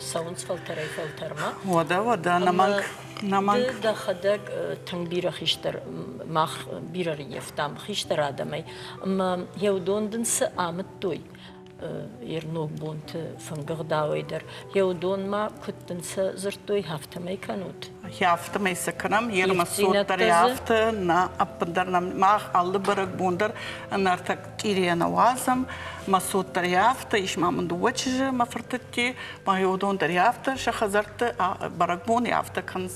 цӕуынц фӕлтӕрӕй фӕлтӕрмӕ. Уӕдӕ, уӕдӕ, нӕмӕнг, нӕмӕнг. Ды дӕхӕдӕг тынг бирӕ хистӕр, мах бирӕ рыййӕфтам хистӕр адӕмӕй. Ӕмӕ йӕ уыдон дын цы амыдтой йе рногбонты фынгыгъдауӕй дӕр, йӕ уыдон ма куыд дын сӕ дзырдтой, афтӕмӕй кӕнут? Афтӕмӕй сӕ кӕнӕм, йе рмӕст дӕр афтӕ, нӕ ӕппындӕр нӕм мах алы бӕрӕгбон дӕр Нартӕ чъирийӕ нӕ уадзӕм, мӕ цот дӕр афтӕ, ис ма мын дыууӕ чызджы мӕ фыртытте, мӕ уыдон дӕр афтӕ, сӕ хӕдзӕртты бӕрӕгбон афтӕ кӕнынц.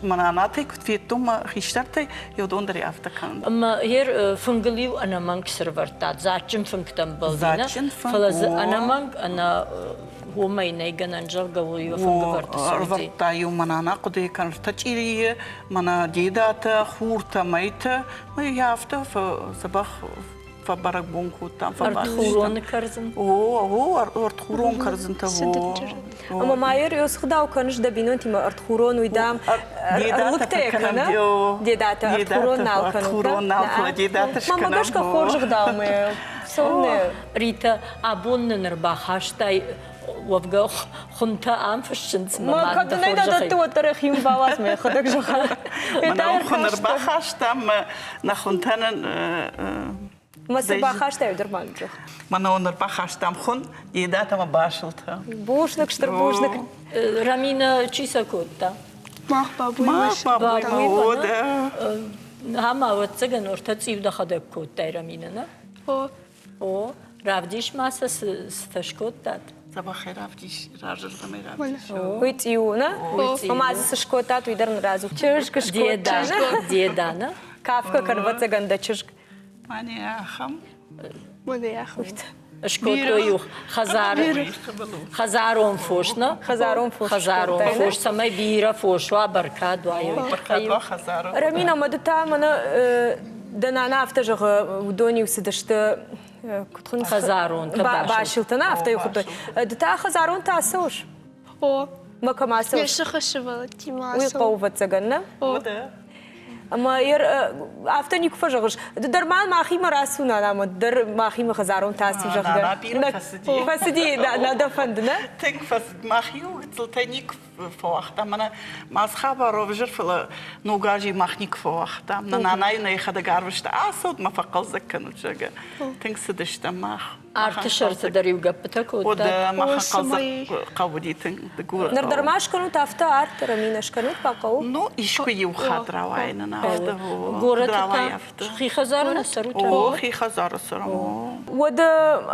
Мӕ нанатӕй куыд федтон мӕ хистӕртӕй, уыдон дӕр афтӕ кӕнынц. Ӕмӕ ер фынгыл-иу ӕнӕмӕнг сӕрывӕрдта, дзаджджын фынгтӕм бӕлдина, фӕлӕ дзы ӕнӕмӕнг ӕнӕ уымӕй нӕй гӕнӕн, зӕгъгӕ, уый фынгӕвӕрды цы уыди. Ӕрвӕрдта-иу мӕ нана хъуыдыйы кӕнтӕ чъирийы, мӕнӕ дедатӕ, хуртӕ, мӕйтӕ, Йӕ афтӕ дзӕбӕх фӕбӕрӕгбон кодтам. Ӕртхуроны кӕрдзын? О, о, ӕртхурон кӕрдзынтӕ. Ӕмӕ ма ӕрсгъдау кӕныс дӕ бинонтимӕ ӕртхурон, уый дам ӕрлыгтӕ кӕны? Дедатӕ ӕртхурон нал кӕнут. Ӕртхурон нал, фӕлӕ дедатӕ скӕнӕм. Мамӕ гӕсгӕ хорз ӕгъдаумӕ цӕуылнӕ? Ритӕ, абон нын ӕрбахастай уӕвгӕ хуынтӕ ам фыссынц мӕ мад кӕд нӕ дӕтты, уӕддӕр йӕхи бауадз мӕ йӕхӕдӕг зӕгъа. Мӕнӕ хуын ӕрбахастам, нӕ хуынтӕ нын Мӕ цы бахастай, уый дӕр ма зӕгъ. Мӕнӕ уын ӕрбахастам хуын, едат ӕмӕ басылтӕ. Бузныг, стыр бузныг. Рамина, чи сӕ кодта? Мах бабуй. Мах бабуй, о, да. Ӕмӕ, ӕвӕццӕгӕн, ортӕ цъиу дӕхӕдӕг кодтай, Рамина, нӕ? О. О, равдис ма сӕ, цытӕ скодтат. Дзӕбӕхӕй равдис, разырдӕмӕй равдис. Уый цъиу, нӕ? Ӕмӕ дзы цы скодтат, уый дӕр нын радзур. Чызг скодта. Деда, нӕ? Кафгӕ кӕн, ӕвӕццӕгӕн, дӕ чызг. Мӕнӕ ахӕм. Мӕнӕ ахӕм. Скодтой-иу хӕдзарон фос, нӕ? Хӕдзарон фос. Хӕдзарон фос, цӕмӕй бирӕ фос уа, бӕркад уа. Бӕркад уа хӕдзарон. Рамина, мӕ ды та мӕнӕ Дӕ нана афтӕ зӕгъы, уыдон-иу цыдысты куыд хуынд? Хӕдзаронтӕ басилтӕ, нӕ афтӕ-иу хуыдтой. Ды та хӕдзаронтӕ ацӕуыс? О. Мӕ кӕм ацӕуыс? Ме сыхы сывӕллӕттимӕ Уый хъӕуы, ӕвӕццӕгӕн, нӕ? О. Ӕмӕ афтӕ никуы фӕзӕгъыс, ды дӕр ма махимӕ рацу, нана, ӕмӕ ды дӕр махимӕ хӕдзаронтӕ ацу, зӕгъгӕ. Нана бирӕ фӕцыди. Фӕцыди, нӕ дӕ фӕнды, нӕ? Тынг фӕцыд. Мах-иу гыццылтӕй никуы фӕуагътам. Мӕнӕ ма цы хабар ӕвзӕр, фӕлӕ Ног азы мах никуы фӕуагътам. Нӕ нанайы нӕ йӕхӕдӕг арвыста, ацӕут мӕ фӕхъӕлдзӕг кӕнут, зӕгъгӕ. Тынг цыдыстӕм мах. Арты сӕрты дӕр-иу гӕппытӕ кодтат? Уӕдӕ махӕн хъӕлдзӕг хъӕуыди тынг. Ныр дӕр ма скӕнут афтӕ арт, Рамина, скӕнут бахъӕуы? Ну, искуы иу хатт рауайы нын афтӕ. Горӕты та хи хӕдзары нӕ цӕрут? О, хи хӕдзары цӕрӕм. Уӕд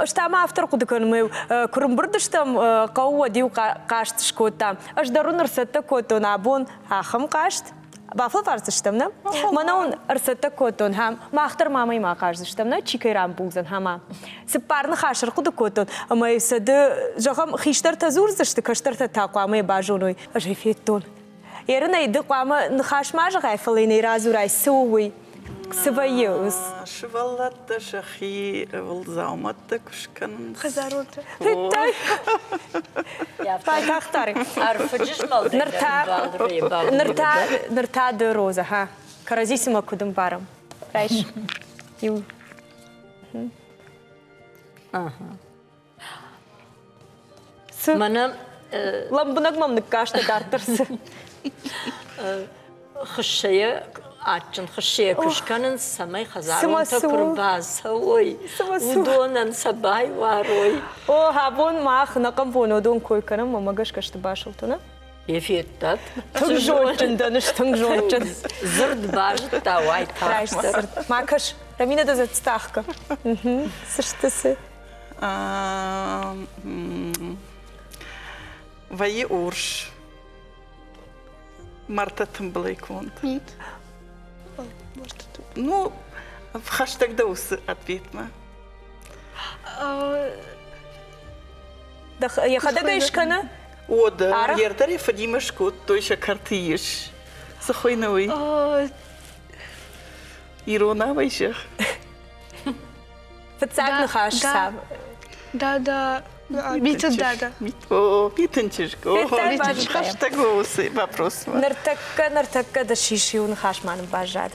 ӕз та ма афтӕ ӕрхъуыды кӕнын, куы рымбырд стӕм хъӕуы, уӕд-иу хъазт скодтам. Ӕз дӕр уын ӕрцӕттӕ кодтон абон ахӕм хъазт. Бафӕлвардзыстӕм, нӕ? Мӕнӕ уын ӕрцӕттӕ кодтон, хӕм мах дӕр мамӕимӕ ахъаздзыстӕм, нӕ? Чи кӕй рамбулдзӕн, хӕма. Цыппар ныхас ӕрхъуыды кодтон, ӕмӕ сӕ ды, зӕгъӕм, хистӕртӕ дзурдзысты, кӕстӕртӕ та хъуамӕ базоной. Ӕз ӕй федтон. Ерынӕй ды хъуамӕ ныхас ма зӕгъай, фӕлӕ йын ӕй радзурай, цы у уый? Цы вӕййы? Сывӕллӕттӕ сӕхи дзаумӕттӕ куы скӕнынц. Хӕдзаронтӕ. Федтай? Байтагъддӕр. Ӕрфыджы змӕлдӕй Ныр та, ныр та ды, Роза, ха. Кӕрӕдзи цымӕ куыд ӕмбарӕм? Райс. Иу. Цы? Мӕнӕ Лӕмбынӕг мӕм ныккастӕ дарддӕр цы? Хыссӕйӕ адджын хыссӕйӕ куы скӕнынц, цӕмӕй хӕдзаронтӕ куы рбацӕуой, уыдонӕн сӕ байуарой. О, абон мах ӕнӕхъӕн бон уыдон кой кӕнӕм, ӕмӕ гӕсгӕ сты басылты, нӕ? Йе федтат? Тынг зондджын дӕн, тынг зондджын. Дзырд базыдта уайтагъддӕр. Ма кӕс, Рамина дӕ зӕдтахгӕ. Цы сты цы? Вӕййы урс. Мӕрдтӕ тымбылӕй конд. Мит. Ну, хӕстӕг дӕ уыцы ответмӕ. Йӕхӕдӕг ӕй скӕны? О, да. Йе рдӕр йӕ фыдимӕ скодтой, сӕ кӕрты ис. Цы хуыйны уый? Иронау ӕй зӕгъ. Фыццаг ныхас цав. Дада, Митын дада. О, Митын чызг. О, хӕстӕг у уыцы вопросмӕ. Ныртӕккӕ, ныртӕккӕ дӕ сис иу ныхас ма нын баззад.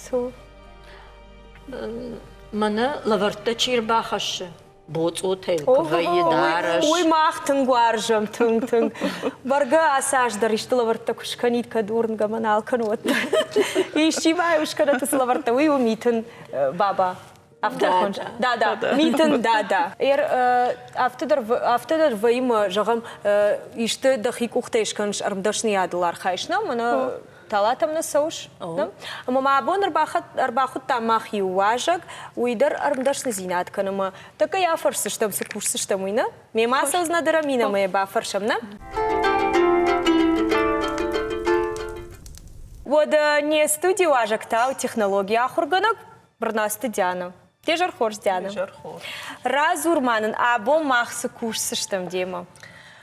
Цы? Мӕнӕ лӕвӕрттӕ чи рбахӕссы, боцъотӕй куы вӕййы дарӕс. Уый мах тынг уарзӕм, тынг, тынг. Бӕргӕ ацы аз дӕр исты лӕвӕрттӕ куы скӕнид, кӕд уырнгӕ мӕ нал кӕны, уӕддӕр. Исчи ма скӕнӕт уыцы лӕвӕрттӕ, уый у Митын баба. Афтӕ хуынд. Да, да. Митын дада. Афтӕ дӕр афтӕ дӕр вӕййы мӕ, зӕгъӕм, исты дӕхи къухтӕй скӕныс, ӕрмдӕсныйадыл архайыс, нӕ? Мӕнӕ талатӕм нӕ цӕуыс? Ӕмӕ ма абон ӕрбахуыдтам мах иу уазӕг, уый дӕр ӕрмдӕсныдзинад кӕны ӕмӕ тӕккӕ йӕ афӕрсдзыстӕм, цы кусдзыстӕм, уый, нӕ? Мемӕ ацӕудзынӕ дӕр Аминӕмӕ йӕ бафӕрсӕм, нӕ? Уӕдӕ не студийы уазӕг та у технологийы ахуыргӕнӕг Бырнацты Диана. Де зӕр хорз, Диана. Де зӕр хорз. Радзур ма нын, абон мах цы кусдзыстӕм демӕ?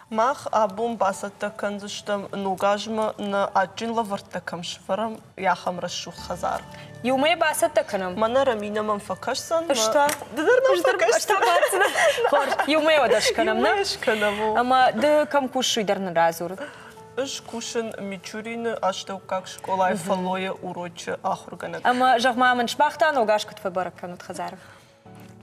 Мах абон бацӕттӕ кӕндзыстӕм ног азмӕ нӕ адджын лӕвӕрттӕ кӕм сӕвӕрӕм, ахӕм рӕсугъд хӕдзар. Иумӕ бацӕттӕ кӕнӕм? Мӕнӕ Раминӕ мӕм фӕкӕсдзӕн. Ӕз та? Ды дӕр нӕм фӕкӕсдзынӕ. Хорз, иумӕ уӕдӕ скӕнӕм, нӕ? Иумӕ скӕнӕм. Ӕмӕ ды кӕм кусыс, уый дӕр нын радзур. Ӕз кусын Мичурины астӕуккаг скъолайы фӕллойы урочы ахуыргӕнӕг. Ӕмӕ, зӕгъ-ма мын, сымах та ног аз куыд фӕбӕрӕг кӕнут хӕдзары?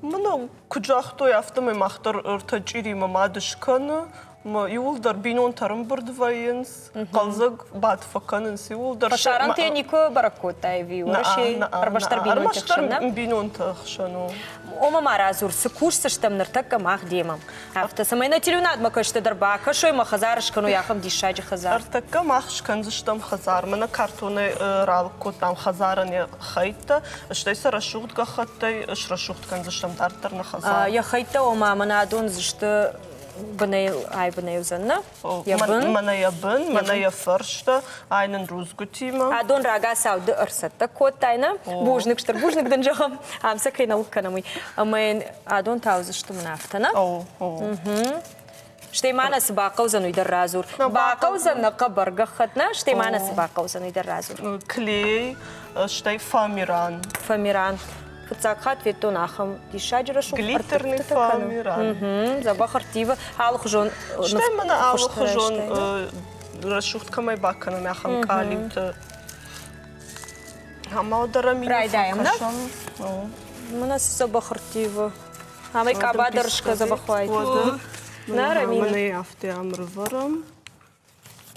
Мӕнӕ куыд загътой, афтӕмӕй мах дӕр ӕртӕ чъиримӕ мад скӕны. Иууылдӕр бинонтӕ ӕрӕмбырд вӕййынц, хъӕлдзӕг бадт фӕкӕнынц иууылдӕр. Фӕсарӕнты никуы бӕрӕг кодтай ӕви Уӕрӕсейы? Ӕрмӕстдӕр бинонты хсӕн, нӕ? бинонты хсӕн у. Ома ма радзур, цы кусдзыстӕм ныртӕккӕ мах демӕ? Афтӕ, цӕмӕй нӕ телеуынадмӕ кӕсджытӕ дӕр бакӕсой ӕмӕ хӕдзар скӕной ахӕм диссаджы хӕдзар. Ӕртӕккӕ мах скӕндзыстӕм хӕдзар. Мӕнӕ картонӕй ралыг кодтам хӕдзарӕн йӕ хӕйттӕ, стӕй сӕ рӕсугъд гӕххӕттӕй срӕсугъд кӕндзыстӕм дарддӕр нӕ хӕдзар. Йӕ хӕйттӕ, ома, мӕнӕ адон сты бынӕй, ай бынӕй уыдзӕн, нӕ? Йӕ бын? Мӕнӕ йӕ бын, мӕнӕ йӕ фӕрстӕ, ай нын рудзгуытимӕ. Адон рагацау ды ӕрцӕттӕ кодтай, нӕ? Бузныг, стыр бузныг дын зӕгъӕм, ам сӕ кӕй нӕ лыг кӕнӕм, уый. Ӕмӕ йын адон та уыдзысты мын афтӕ, нӕ? Стӕй ма нӕ цы бахъӕудзӕн, уый дӕр радзур. Бахъӕудзӕн нӕ хъӕбӕр гӕххӕтт, нӕ? Стӕй ма нӕ цы бахъӕудзӕн, уый дӕр радзур. Клей, стӕй фоамиран. Фоамиран. Фыццаг хатт федтон ахӕм диссаджы рӕсугъд Глиттерный фоамиран. Дзӕбӕх ӕрттивы алыхуызон Стӕй мӕнӕ алыхуызон рӕсугъд кӕмӕй бакӕнӕм, ахӕм къалиуты. Райдайӕм, нӕ? Мӕнӕ цы дзӕбӕх ӕрттивы. Амӕй къаба дӕр скӕ дзӕбӕх уайд. Нӕ, Рамина? Мӕнӕ афтӕ ам рывӕрӕм.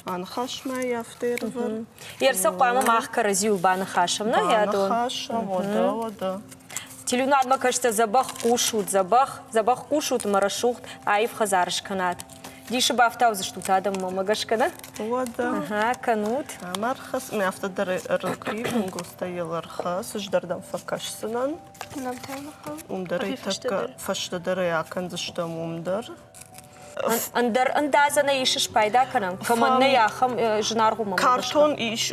Аныхасмӕ афтӕ ӕрывӕр. Ерсӕ хъуамӕ мах кӕрӕдзиуыл баныхасӕм, нӕ, Ядон? Баныхасӕм, уӕдӕ, уӕдӕ. Телеуынадмӕ кӕстӕ дзӕбӕх хъусут, дзӕбӕх, дзӕбӕх хъусут ӕмӕ рӕсугъд аив хӕдзар скӕнат. Дисы бафтаудзыстут адӕммӕ, мӕ гӕсгӕ, нӕ? Уӕдӕ. Ага, кӕнут. Ӕмӕ ӕрхӕц, мӕ афтӕ дӕр ӕрылхъив, ӕнгуылдзтӕ йыл ӕрхӕц, ӕз дӕр дӕм фӕкӕсдзынӕн. Уым дӕр ӕй тӕккӕ фӕстӕдӕр ӕй акӕндзыстӕм уым дӕр. Ӕндӕр ӕндадзӕнӕй ис спайда кӕнӕн? Кӕмӕн нӕй ахӕм зынаргъ у Картон ис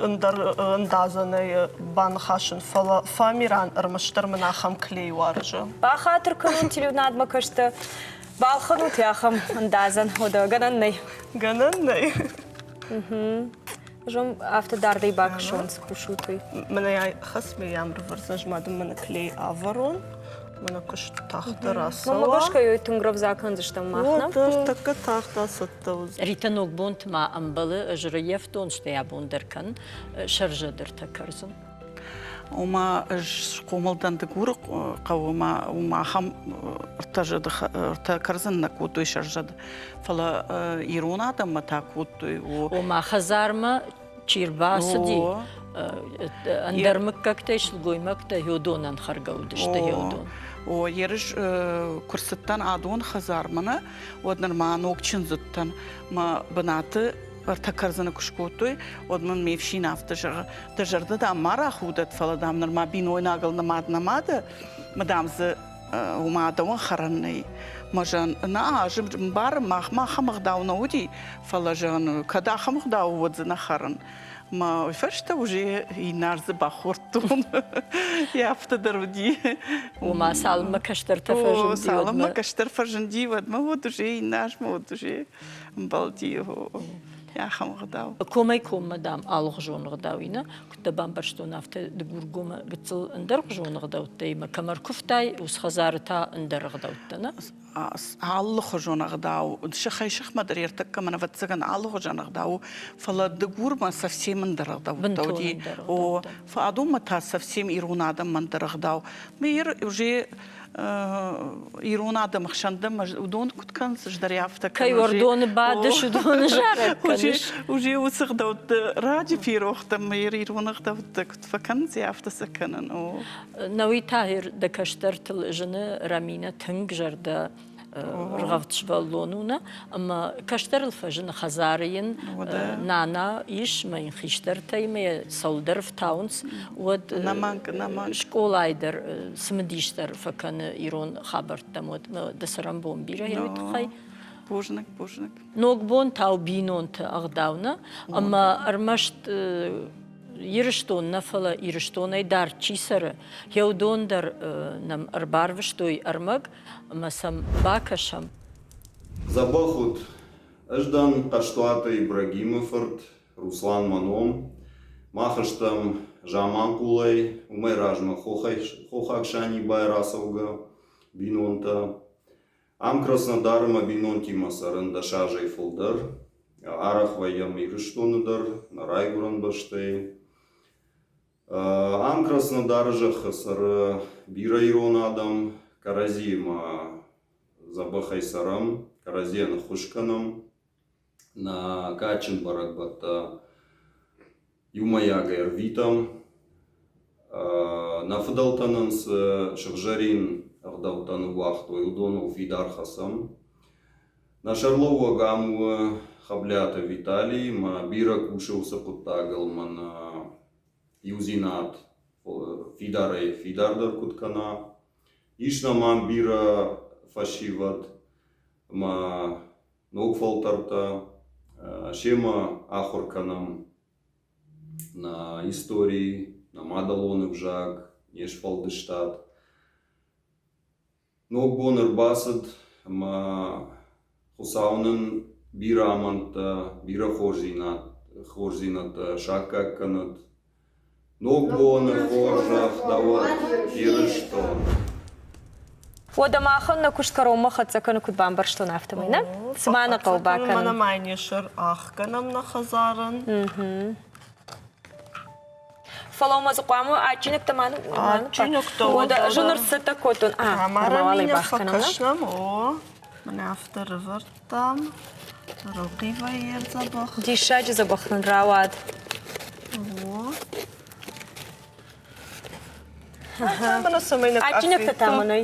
ӕндӕр ӕндадзӕнӕй баныхасын, фӕлӕ фоамиран ӕрмӕстдӕр мын ахӕм клей уарзы. Бахатыр кӕнон телеуынадмӕ кӕстӕ. Балхӕнут ахӕм ӕндадзӕн, уӕдӕ гӕнӕн нӕй. Гӕнӕн нӕй. Зом афтӕ дардӕй бакӕсон, цы кусут, уый. Мӕнӕ хӕсмӕ йӕм рывӕрдзӕн, ма дын мӕнӕ клей ӕвӕрон. Мӕнӕ куыст тагъддӕр ацӕуа. Мӕ гӕсгӕ йой тынг рӕвдз акӕндзыстӕм мах, нӕ? Уӕддӕр тӕккӕ тагъд ацӕттӕ уыдзӕн. Ритӕ ногбонты ма ӕмбӕлы, ӕз рыййӕфтон, стӕй абон дӕр кӕн сӕрзӕдыртӕ кӕрдзын. Ома ӕз схъомыл дӕн Дыгуры хъӕуы ӕмӕ уым ахӕм ӕртӕ кӕрдзын нӕ кодтой сӕрзӕд. Фӕлӕ ирон адӕммӕ та кодтой. Ома хӕдзармӕ чи рбацыди, ӕндӕр мыггӕгтӕй сылгоймӕгтӕ уыдонӕн хӕргӕ уыдысты уыдон. О, ерыс куы рцыдтӕн адон хӕдзармӕ, нӕ, уӕд нырма ног чындзыдтӕн. Мӕ бынаты ӕртӕ кӕрдзыны куы скодтой, уӕд мын ме фсин афтӕ зӕгъы, дӕ зӕрдӕ, дам, ма рахудӕд, фӕлӕ, дам, нырма бинойнагыл нымад нӕма дӕ, мӕ, дам, дзы уымӕ дӕуӕн хӕрӕн нӕй. Мӕ зӕгъын, нӕ, ӕз ӕмбарын, махмӕ ахӕм ӕгъдау нӕ уыди, фӕлӕ, зӕгъын, кӕд ахӕм ӕгъдау уӕд дзы нӕ хӕрын. Мӕ уый фӕстӕ уже иннар дзы бахордтон. Йӕ афтӕ дӕр уыди. Ома, цалынмӕ кӕстӕртӕ фӕзынди, Цалынмӕ кӕстӕр фӕзынди, уӕдмӕ уӕд уже иннӕ азмӕ уӕд уже ӕмбӕлди ахӕм ӕгъдау. Комӕй коммӕ, дам, алыгъуызон ӕгъдау и, нӕ? Куыд дӕ бамбӕрстон, афтӕ Дыгургомы гыццыл ӕндӕргъуызон ӕгъдӕуттӕ имӕ кӕм ӕркуывтай, уыцы хӕдзары та ӕндӕр ӕгъдӕуттӕ, нӕ? Алыхуызон ӕгъдау, сыхӕй-сыхмӕ дӕр ӕртӕккӕ мӕн, ӕвӕццӕгӕн, алыхуызон ӕгъдау у, фӕлӕ Дыгурмӕ совсем ӕндӕр ӕгъдӕуттӕ уыди. О, адонмӕ та совсем ирон адӕммӕ ӕндӕр ӕгъдау. Мыр уже ирон адӕмы хсӕн дӕ уыдон куыд кӕнынц, ӕз дӕр афтӕ Кӕй уӕрдоны бадыс, уыдоны зарӕг кӕныс. Уже уыцы ӕгъдӕутты раджы ферох дӕн, мыр ирон ӕгъдӕуттӕ куыд фӕкӕнынц, афтӕ сӕ кӕнын. О. Науи Тагир дӕ кӕстӕртыл зыны Рамина тынг зӕрдӕ ргъӕвд сывӕллон у нӕ, ӕмӕ кӕстӕрыл фӕзыны хӕдзары йын нана ис, мӕ йын хистӕртӕй мӕ йӕ цӕуылдӕр ӕфтауынц, уӕд скъолайы дӕр цымыдисдӕр фӕкӕны ирон хабӕрттӕм, уӕд дӕ цӕрӕнбон бирӕ уый тыххӕй. Бузныг, бузныг. Ногбонтау бинонты ӕгъдау нӕ, ӕмӕ ӕрмӕст Ирыстон нӕ, фӕлӕ Ирыстонӕй дард чи цӕры, йӕ уыдон дӕр нӕм ӕрбарвыстой ӕрмӕг ӕмӕ сӕм бакӕсӕм. Дзӕбӕх ут! Ӕз дӕн Хъӕстуаты Ибрагимы фырт Руслан мӕ ном. Мах стӕм Заманхъулӕй, уымӕй размӕ хохаг Санибайӕ рацӕугӕ бинонтӕ. Ам Краснодары мӕ бинонтимӕ цӕрын 10 азӕй фылдӕр. Арӕх вӕййӕм Ирыстоны дӕр, нӕ райгуырӕн бӕстӕйы. Ам Краснодары зӕххы цӕры бирӕ ирон адӕм, кӕрӕдзиимӕ дзӕбӕхӕй цӕрӕм, кӕрӕдзийӕн ӕххуыс кӕнӕм. Нӕ кадджын бӕрӕгбӕттӕ иумӕйагӕй ӕрвитӕм. Нӕ фыдӕлтӕ нын цы сыгъзӕрин ӕгъдӕуттӕ ныууагътой, уыдоныл фидар хӕцӕм. Нӕ сӕрлӕууӕг ам у Хӕблиаты Виталий, мӕ бирӕ кусы уыцы хъуыддагыл, мӕнӕ иудзинад фидарӕй фидардӕр куыд кӕна. Ис нӕм ам бирӕ фӕсивӕд ӕмӕ ног фӕлтӕртӕ, семӕ ахуыр кӕнӕм нӕ истори, нӕ мадӕлон ӕвзаг, не сфӕлдыстад. Ног бон ӕрбацыд ӕмӕ Хуыцау нын бирӕ амӕндтӕ, бирӕ хорздзинӕдтӕ саккаг кӕнӕд. Ног боны хорзӕх дӕ уӕд, Ирыстон! Уӕдӕ махӕн нӕ куыст кӕронмӕ хӕццӕ кӕны, куыд бамбӕрстон, афтӕмӕй, нӕ? Цыма нӕ хъӕуы бакӕнын? Мӕнӕ ма йын йӕ сӕр ӕхгӕнӕм нӕ хӕдзарӕн. Фӕлӕ ма дзы хъуамӕ адджинӕгтӕ ма Адджинӕгтӕ Уӕдӕ ӕз ныр цӕттӕ кодтон. А, нормалӕй бахкӕнӕм. Фӕкӕснӕм, о. Мӕнӕ афтӕ рывӕрдтам. Рылхъивӕй ӕрдзӕбӕх. Диссаджы дзӕбӕх нын рауад. О. Адджинӕгтӕ та мӕнӕй.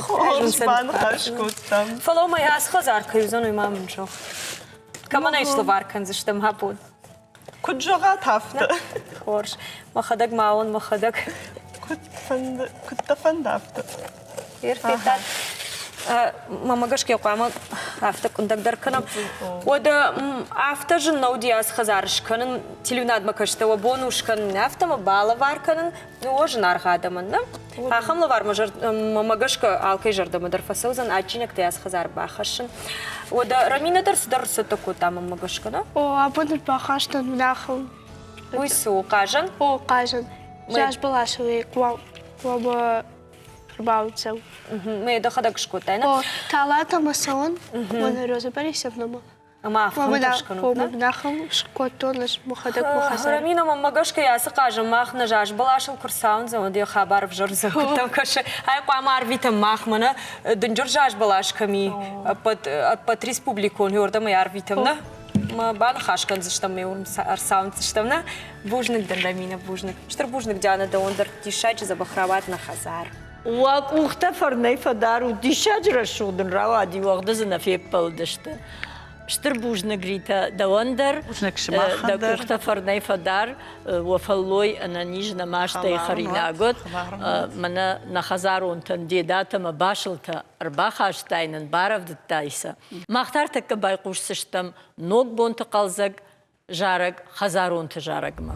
Хорз баныхас кодтам. Фӕлӕ мӕ ацы хӕдзар кӕй уыдзӕн, уый ма мын зӕгъ. Кӕмӕн ӕй слӕвар кӕндзыстӕм абон? Куыд зӕгъат, афтӕ. Хорз. Мӕхӕдӕг ма уон, мӕхӕдӕг. Куыд фӕнды, куыд дӕ фӕнды, афтӕ. Федтат? Мӕмӕ гӕсгӕ хъуамӕ афтӕ къуындӕгдӕр кӕнӕм. Уӕдӕ афтӕ зын нӕ уыди ацы хӕдзар скӕнын, телеуынадмӕ кӕстӕ уӕ бон у скӕнын, афтӕ мӕ балӕвар кӕнын, о зынаргъ адӕмӕн, нӕ? Ахӕм лӕвар мӕ гӕсгӕ алкӕй зӕрдӕмӕ дӕр фӕцӕудзӕн, адджинӕгтӕ ацы хӕдзар бахӕссын. Уӕдӕ Рамина дӕр цыдӕр цӕттӕ кодта мӕнмӕ гӕсгӕ, нӕ? О, абон ӕрбахастан нахыл. Уый цы у, хъазӕн? О, хъазӕн. Заз бӕласы хъуамӕ ӕрбауцӕу. Мӕ дӕхӕдӕг скодтай, нӕ? О, талатӕмӕ цӕуын, мӕнӕ Роза Борисовнамӕ. Ӕмӕ афтӕ скӕнут, нӕ? Нахыл скодтон ӕз мӕхӕдӕг мӕ Рамина, мӕнмӕ гӕсгӕ ацы хъазӕн мах нӕ заз бӕласыл куы рцауындзӕм, уӕд йӕ хабар ӕвзӕрдзӕн, куыдтӕм кӕсы. Ай хъуамӕ арвитӕм мах мӕнӕ дынджыр заз бӕлас кӕм и, ӕппӕт республикон уордӕм ӕй арвитӕм, нӕ? Баныхас кӕндзыстӕм, ме уым ӕрцауындзыстӕм, нӕ? Бузныг дын, Рамина, бузныг. Стыр бузныг, Диана, дӕуӕн дӕр диссаджы дзӕбӕх рауад нӕ хӕдзар. Уӕ къухтӕ фӕрнӕй фӕдарут, диссаджы рӕсугъд ын рауади, уӕгъды дзы нӕ феппӕлдысты. Стыр бузныг, Ритӕ, дӕуӕн дӕр. Бузныг сымахӕн дӕ дӕр. къухтӕ фӕрнӕй фӕдар, уӕ фӕллой ӕнӕниз, нӕ мастӕй хӕринаг уӕд. Мӕнӕ нӕ хӕдзаронтӕн дедатӕ мӕ басылтӕ ӕрбахастай нын, барӕвдыдтай сӕ. Мах та ӕртӕккӕ байхъусдзыстӕм ногбонты хъӕлдзӕг зарӕг хӕдзаронты зарӕгмӕ.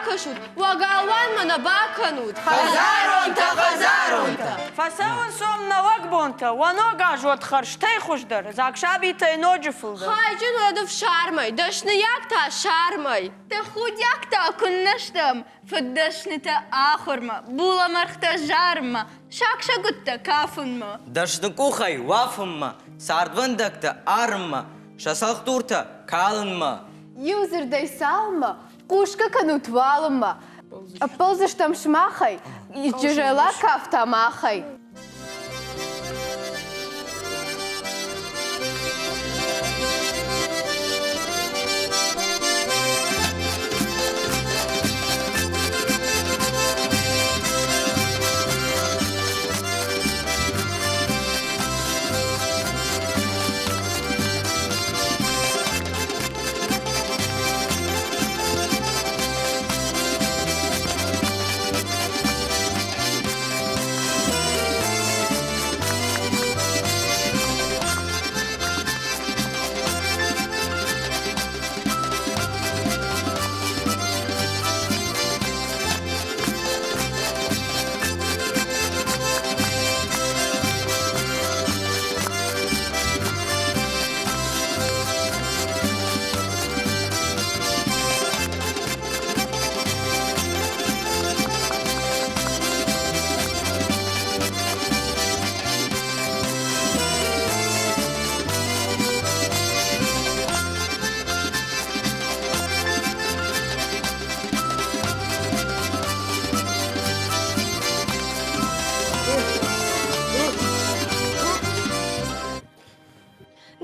ракӕсут, уӕ галуанмӕ нӕ бакӕнут. Хӕдзаронтӕ, хӕдзаронтӕ! Фӕцӕуынц уӕм нӕуӕг бонтӕ, уӕ ног аз уӕд хӕрзтӕй хуыздӕр, дзаг сабитӕй ноджы фылдӕр. Хайджын уӕд ӕфсармӕй, дӕсныйаг та сармӕй. Тӕхудиӕгтӕ куыннӕ стӕм, фыддӕснытӕ ахуырмӕ, булӕмӕргътӕ зарынмӕ, сагсӕгуыттӕ кафынмӕ. Дӕсны къухӕй уафынмӕ, цардвӕндӕгтӕ арынмӕ, сӕ цӕлхдуртӕ калынмӕ. Иу дзырдӕй цалынмӕ хъусгӕ кӕнут уалынмӕ, ӕппӕлдзыстӕм сымахӕй, джызӕлаг кафта махӕй.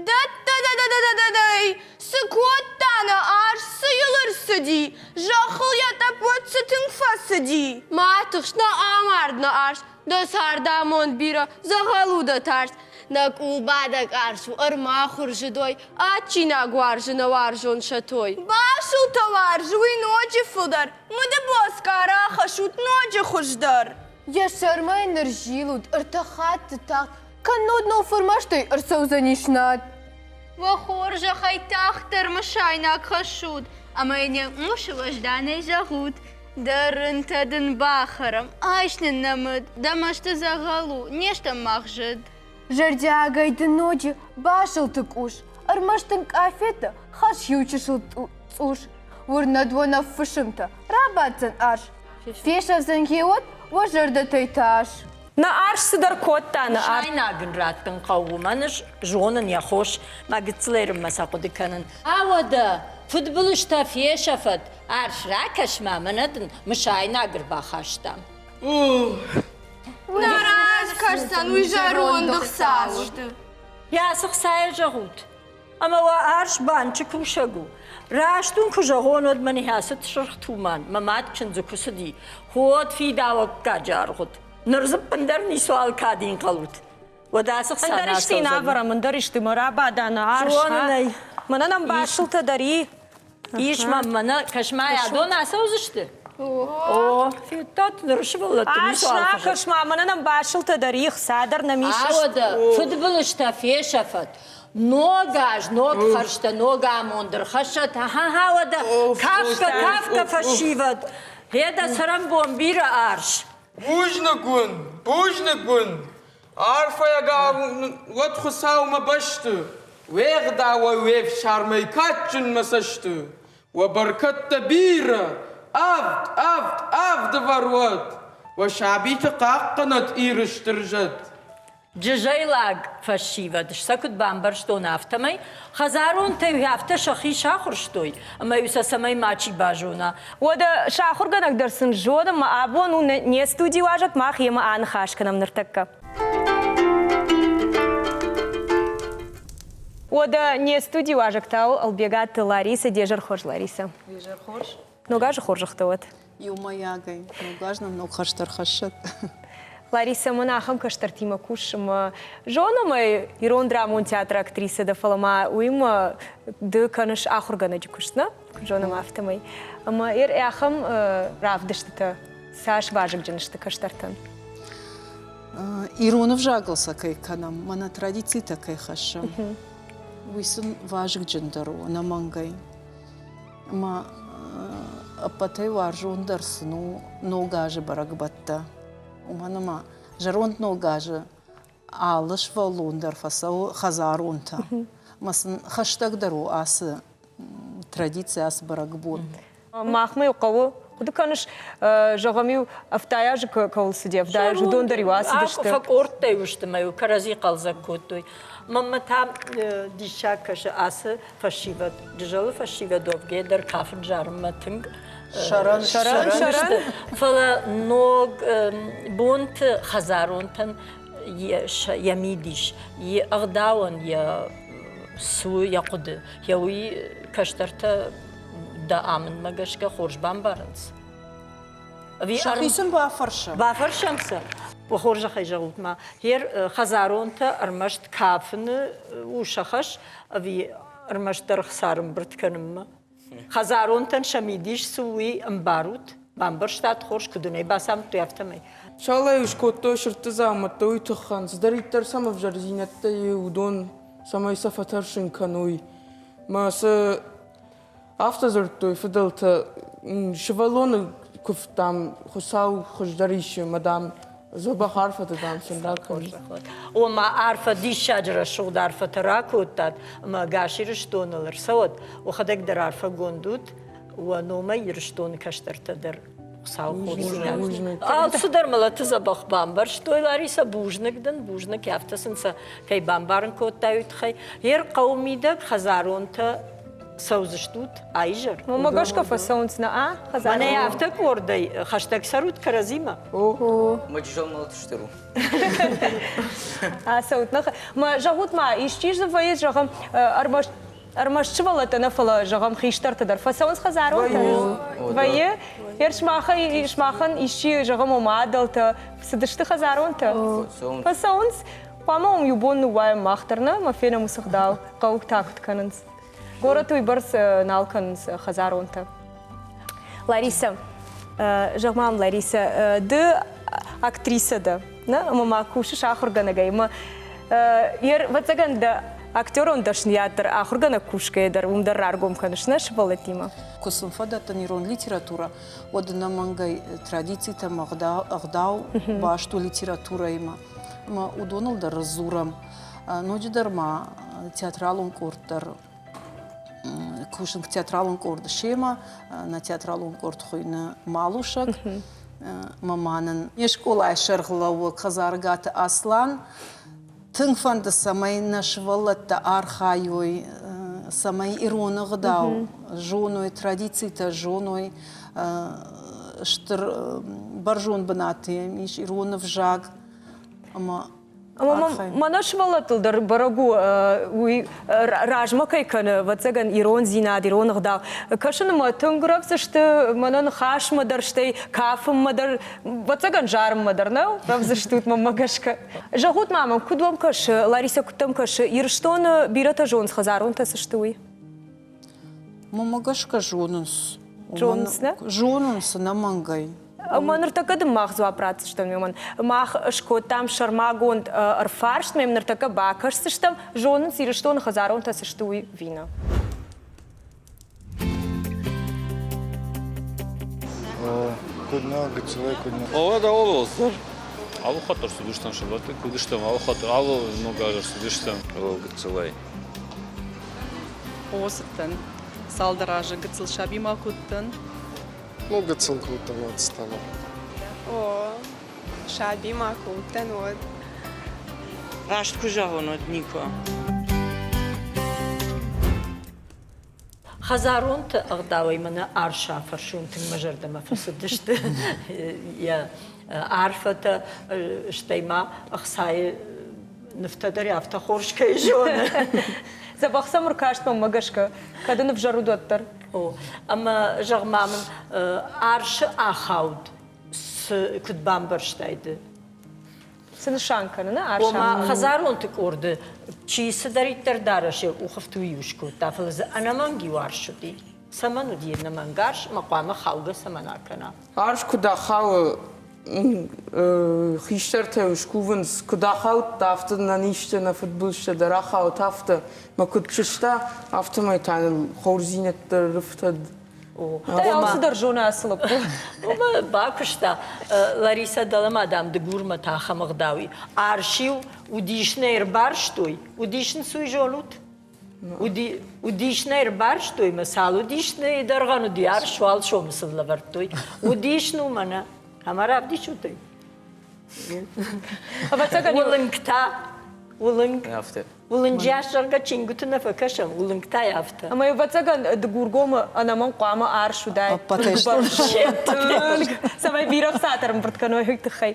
Дӕ-дӕ-дӕ-дӕ-дӕ-дӕй! Цы кодта нӕ арс, цы йыл ӕрцыди? Зӕххыл йӕ тъӕппуат цы тынг фӕцыди? Ма тыхс, нӕ амард нӕ арс, дӕ цардамонд бирӕ, дзӕгъӕл у дӕ тарст. Нӕ къулбадӕг арс у ӕрмахуыр зыдой, адджинаг уарзы нӕ уарзон сӕтой. Басылтӕ уарзы уый ноджы фылдӕр, мыдыбоцкъа рахӕссут ноджы хуыздӕр. Йӕ сӕрмӕ йын ӕрзилут ӕртӕ хатты тагъд, кӕннод ныл фырмӕстӕй ӕрцӕудзӕнис над. Уӕ хорзӕхӕй тагъддӕр мысайнаг хӕссут ӕмӕ йын йӕ къусы уӕзданӕй зӕгъут: Дӕ рынтӕ дын бахӕрӕм, айс нын нӕ мыд, дӕ масты дзӕгъӕл у, не стӕм мах зыд. Зӕрдиагӕй дын ноджы басылты къус, ӕрмӕст дын къафеттӕ хӕсс иу чысыл цъус. Уырнӕд уӕ нӕ фысымтӕ, рабаддзӕн арс, фесӕфдзӕн гъеуӕд уӕ зӕрдӕтӕй тас. Нӕ арс цыдӕр кодта, нӕ арс. Мысайнаг ын раттын хъӕуы, уымӕн ӕз зонын йӕ хос, мӕ гыццылӕй рынмӕ сӕ хъуыды кӕнын. Ауӕдӕ, фыдбылызтӕ фесӕфӕд, арс ракӕс-ма, мӕнӕ дын мысайнаг ӕрбахастам. Нӕ раз кӕсдзӕн уый зӕронд ӕхца сты. Йӕ цы хцайӕ зӕгъут? Ӕмӕ уӕ арс банчы кусӕг у. Раст уын куы зӕгъон, уӕд мӕ ныхӕцыд сырх туман, мӕ мад чындзы куы цыди, уӕд фидауӕггаджы аргъуыд. Ныр дзы ӕппындӕр ницуал кад ӕнхъӕлут. Уӕд ацы хца Ӕндӕр исты йын авӕрӕм, ӕндӕр исты мӕ рабадӕны арс. Зонын ӕй. Мӕнӕн ӕмбасылтӕ дӕр и. Ис мӕм мӕнӕ, кӕс-ма, адон ацӕудзысты? О, федтат, ныр сывӕллӕтты ницуал Арс ракӕс-ма, мӕнӕн ӕмбасылтӕ дӕр и, хца дӕр нӕм ис. Ауӕдӕ, фыдбылызтӕ фесӕфӕт. Ног аз, ног хӕрзтӕ, ног амонд ӕрхӕссӕт. Ахӕ, уӕдӕ, кафгӕ, кафгӕ фӕсивӕд. Гъе дӕ цӕрӕнбон бирӕ арс. Бузныг уын, бузныг уын. Арфӕйаг уӕд Хуыцау мӕ бӕсты, уе гъдауӕй уе фсармӕй кадджын мӕ цӕсты. Уӕ бӕркӕдтӕ бирӕ, авд, авд, авдывӕр уӕд. Уӕ сабиты хъахъхъӕнӕд Иры стыр зӕд. Джызӕйлаг фӕсивӕд сӕ куыд бамбӕрстон, афтӕмӕй хӕдзаронтӕ афтӕ сӕхи сахуырстой, ӕмӕ-иу сӕ цӕмӕй мачи базона. Уӕдӕ сӕ ахуыргӕнӕг дӕр сын зоны, ӕмӕ абон у не студийы уазӕг, мах йемӕ аныхас кӕнӕм ныртӕккӕ. Уӕдӕ не студийы уазӕг та у Ӕлбегаты Ларисӕ. Де зӕр хорз, Ларисӕ. Де зӕр хорз. Ног азы хорзӕхтӕ уӕд. Иумӕйагӕй ног аз нын ног хӕстӕр хӕссӕд. Ларисӕ, мӕн ахӕм кӕстӕртимӕ кус ӕмӕ зонӕм ӕй, ирон драмон театры актрисӕ дӕ, фӕлӕ ма уыимӕ ды кӕныс ахуыргӕнӕджы куыст, нӕ? Куыд зонӕм, афтӕмӕй. Ӕмӕ ахӕм равдыстытӕ цас вазыгджын сты кӕстӕртӕн? Ирон ӕвзагыл сӕ кӕй кӕнӕм, мӕнӕ традицитӕ кӕй хӕссӕм, уый сын вазыгджындӕр у ӕнӕмӕнгӕй. Ӕмӕ. Ӕппӕтӕй уарзондӕр сын у Ног азы бӕрӕгбӕттӕ. Уымӕн ӕмӕ зӕронд Ног азы алы сывӕллон дӕр фӕцӕуы хӕдзаронтӕ. Ӕмӕ сын хӕстӕгдӕр у ацы традици, ацы бӕрӕгбон. Махмӕ хъӕуы хъуыды кӕныс, зӕгъӕм-иу 70 азы кӕуыл цыди, 70 азы, уыдон дӕр-иу ацыдысты. Фӕкъордтӕй сты мӕ-иу кӕрӕдзи хъӕлдзӕг кодтой. Мӕнмӕ та диссаг кӕсы ацы фӕсивӕд, Джызӕлы фӕсивӕд уӕвгӕ дӕр кафын зарынмӕ тынг сӕрӕн сты. Фӕлӕ ног бонты хӕдзаронтӕн йӕ мидис, йе ӕгъдауӕн йӕ цы у йӕ хъуыды, йӕ уый кӕстӕртӕ дӕ амындмӕ гӕсгӕ хорз бамбарынц? Ӕви Сӕхи сын бафӕрсӕм. Бафӕрсӕм сӕ. Уӕ хорзӕхӕй зӕгъут ма, хер хӕдзаронтӕ ӕрмӕст кафыны у сӕ хӕс, ӕви ӕрмӕстдӕр ӕхца ӕрӕмбырд кӕнынмӕ? Хӕдзаронтӕн сӕ мидис цы у, уый ӕмбарут? Бамбӕрстат хорз, куыд ын ӕй бацамыдтой, афтӕмӕй? Цалӕй скодтой сырдты дзаумӕттӕ, уый тыххӕн, цыдӕриддӕр сӕм ӕвзӕрдзинӕдтӕ и, уыдон, цӕмӕй сӕ фӕтӕрсын кӕной. Мӕ цы афтӕ дзырдтой фыдӕлтӕ, сывӕллоны куывд, дам, Хуыцау хуыздӕр исы, мӕ, дам, дзӕбӕх арфӕтӕ, дам, сын ракӕн. Ома арфӕ диссаджы рӕсугъд арфӕтӕ ракодтат, ӕмӕ ӕгас Ирыстоныл ӕрцӕуӕд, уӕхӕдӕг дӕр арфӕгонд ут, уӕ номӕй Ирыстоны кӕстӕртӕ дӕр Хуыцау хорздзинад. Алцыдӕр мӕлӕты дзӕбӕх бамбӕрстой, Ларисӕ, бузныг дын, бузныг, афтӕ сын сӕ кӕй бамбарын кодтай, уый тыххӕй. Ер хъӕуы мидӕг хӕдзаронтӕ цӕудзыстут аизӕр? Мӕ гӕсгӕ фӕцӕуынц нӕ, а? Мӕнӕ афтӕ къордӕй хӕстӕг цӕрут кӕрӕдзимӕ? Ого. Мӕ чысыл мӕлӕт стыр у. Ацӕут нӕ. Мӕ зӕгъут ма, исчи дзы вӕййы, зӕгъӕм, ӕрмӕст Ӕрмӕст сывӕллӕттӕ нӕ, фӕлӕ, зӕгъӕм, хистӕртӕ дӕр фӕцӕуынц хӕдзаронтӕ. Вӕййы. Ер сымахӕй, сымахӕн исчи, зӕгъӕм, ома адӕлтӕ цыдысты хӕдзаронтӕ? Фӕцӕуынц. Хъуамӕ уым иу бон ныууайӕм мах дӕр, нӕ? Ӕмӕ фенӕм уыцы гъдау, хъӕуы та куыд кӕнынц. Горӕты уыйбӕрц нал кӕнынц хӕдзаронтӕ. Ларисӕ, зӕгъ-ма мын, Ларисӕ, ды актрисӕ дӕ, нӕ? Ӕмӕ ма кусыс ахуыргӕнӕгӕй. Ӕмӕ ӕвӕццӕгӕн дӕ актерон дӕсныйад дӕр ахуыргӕнӕг кусгӕйӕ дӕр уым дӕр раргом кӕныс нӕ сывӕллӕттимӕ? Куы сын фӕдӕттын ирон литературӕ, уӕд ӕнӕмӕнгӕй традицитӕ ӕмӕ ӕгъдау баст у литературӕимӕ. Ӕмӕ уыдоныл дӕр дзурӕм. Ноджыдӕр ма театралон къорд дӕр кусын театралон къорды семӕ. Нӕ театралон къорд хуыйны Малусӕг. Мӕ ма нын не скъолайы сӕргълӕууӕг Хӕдзаргаты Аслан тынг фӕнды, цӕмӕй нӕ сывӕллӕттӕ архайой, цӕмӕй ирон ӕгъдау зоной, традицитӕ зоной. Стыр бӕрзонд бынаты ис ирон ӕвзаг ӕмӕ Ӕмӕ мӕнӕ сывӕллӕттыл дӕр бӕрӕг у, уый размӕ кӕй кӕны, ӕвӕццӕгӕн, ирондзинад, ирон ӕгъдау. Кӕсын ӕмӕ тынг рӕвдз сты мӕнӕ ныхасмӕ дӕр, стӕй кафынмӕ дӕр, ӕвӕццӕгӕн, зарынмӕ дӕр, нӕ? Рӕвдз стут мӕнмӕ гӕсгӕ. Зӕгъут ма мӕм, куыд уӕм кӕсы, Ларисӕ, куыд дӕм кӕсы, Ирыстоны бирӕтӕ зонынц, хӕдзаронтӕ цы сты, уый? Мӕнмӕ гӕсгӕ зонынц. Зонынц, нӕ? Зонынц, ӕнӕмӕнгӕй. Ӕмӕ ныртӕккӕ дын мах дзуапп ратдзыстӕм уымӕн. Мах скодтам сӕрмагонд ӕрфарст, мӕм ныртӕккӕ бакӕсдзыстӕм, зонынц Ирыстоны хӕдзаронтӕ цы сты, уый вина. Куыд нӕ, гыццылӕй куыд нӕ. О, уӕд алывӕлц дӕр. Алы хатт ӕрцыдыстӕм сывӕллӕтты, куы уыдыстӕм, алы хатт, алы ног аз ӕрцыдыстӕм. О, гыццылӕй. О, цыдтӕн. Цалдӕр азы гыццыл саби ма куы уыдтӕн. Ну, гыццыл куы уыдтӕн, уӕд цыдтӕн. О, саби ма куы уыдтӕн, уӕд. Раст куы зӕгъон, уӕд никуы. Хӕдзаронты ӕгъдауӕй мӕнӕ арса фӕрсон тынг мӕ зӕрдӕмӕ фӕцыдысты йӕ арфӕтӕ, стӕй ма ӕхцайы нывтӕ дӕр афтӕ хорз кӕй зоны. Дзӕбӕх сӕм ӕркаст мӕнмӕ гӕсгӕ, кӕд ын ӕвзӕр уыд, уӕддӕр. О, ӕмӕ зӕгъ-ма мын, арсы ахауд цы куыд бамбӕрстай ды? Цы нысан кӕны, нӕ Ома хӕдзаронты къорды чи цыдӕриддӕр дарӕс йӕ къухы уый скодта, фӕлӕ дзы ӕнӕмӕнг иу арс уыди. Цӕмӕн уыди ӕнӕмӕнг арс ӕмӕ хъуамӕ хаугӕ цӕмӕн акӕна? Арс куыд ахауы, хистӕртӕ скувынц, куыд ахаудта, афтӕ нӕ низтӕ, нӕ фыдбылызтӕ дӕр ахауд, афтӕ. Мӕ куыд чызта, афтӕмӕй та ныл хорздзинӕдтӕ рыфтӕд. Алцыдӕр зоны ацы лӕппу. Уымӕ бакуыста. Ларисӕ дӕлӕмӕ, дам, Дыгурмӕ та ахӕм ӕгъдау и. Арс-иу уыдисны ӕрбарстой. Уыдисн цы зонут? Уыдисны ӕрбарстой мӕ цал уыдисны дӕргъӕн уыди, арс уал сомы сын лӕвӕрдтой. Уыдисн у мӕнӕ. Ӕмӕ равдисут ӕй. Ӕвӕццӕгӕн Уылынгтӕ. Уылынг. Уылынджы зӕгъгӕ, чингуыты нӕ фӕкӕсӕм, уылынгтӕй афтӕ. Ӕмӕ ӕвӕццӕгӕн Дыгургомы ӕнӕмӕнг хъуамӕ арс уыдаид. Тынг, цӕмӕй бирӕ хцатӕ ӕрӕмбырд кӕной, уый тыххӕй.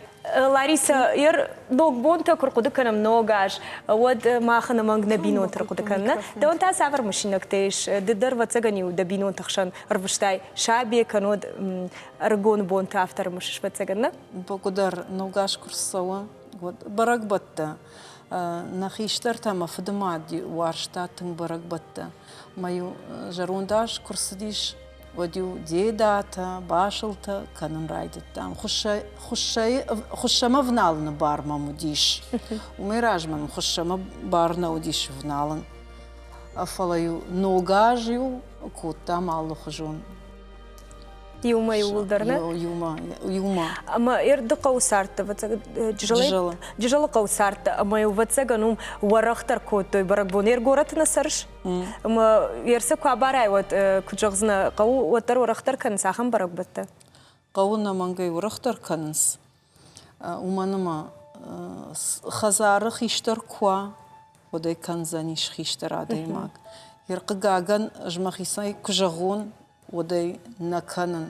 Ларисӕ, ер ногбонтӕ куы рхъуыды кӕнӕм ног аз, уӕд мах ӕнӕмӕнг нӕ бинонты рхъуыды кӕнӕм. Дӕуӕн та цавӕр мысинӕгтӕ ис? Ды дӕр, ӕвӕццӕгӕн-иу дӕ бинонты хсӕн ӕрвыстай сабийӕ кӕннод ӕрыгон бонты афтӕ ӕрымысыс, ӕвӕццӕгӕн, нӕ? Бӕгуыдӕр, ног аз куы рцӕуы, уӕд бӕрӕгбӕттӕ. Нӕ хистӕртӕ мӕ фыдымад уарзта тынг бӕрӕгбӕттӕ. Мӕ-иу зӕронд аз куы рцыдис, уӕд-иу дедатӕ, басылтӕ кӕнын райдыдтам. Хуыссӕмӕ вналыны бар мӕм уыдис. Уымӕй размӕ мын хуыссӕмӕ бар нӕ уыдис вналын. Фӕлӕ-иу ног аз-иу кодтам алыхуызон Иумӕ иууылдӕр, нӕ? Иумӕ, иумӕ. Ӕмӕ Эрды хъӕуы цардтӕ, Джызӕлы, Джызӕлы хъӕуы цардтӕ, ӕмӕ ӕвӕццӕгӕн уым уӕрӕхдӕр кодтой бӕрӕгбон. Ер горӕты нӕ цӕрыс? Ӕмӕ ерсӕ куы абарай, уӕд куыд зӕгъдзынӕ, хъӕуы уӕддӕр уӕрӕхдӕр кӕнынц ахӕм бӕрӕгбӕттӕ? Хъӕуы ӕнӕмӕнгӕй уӕрӕхдӕр кӕнынц. Уымӕн ӕмӕ хӕдзары хистӕр куы уа, уӕд ӕй кӕндзӕнис хистӕр адӕймаг. Йе хъыгагӕн, ӕз мӕхицӕй куы зӕгъон, уӕд ӕй нӕ кӕнын.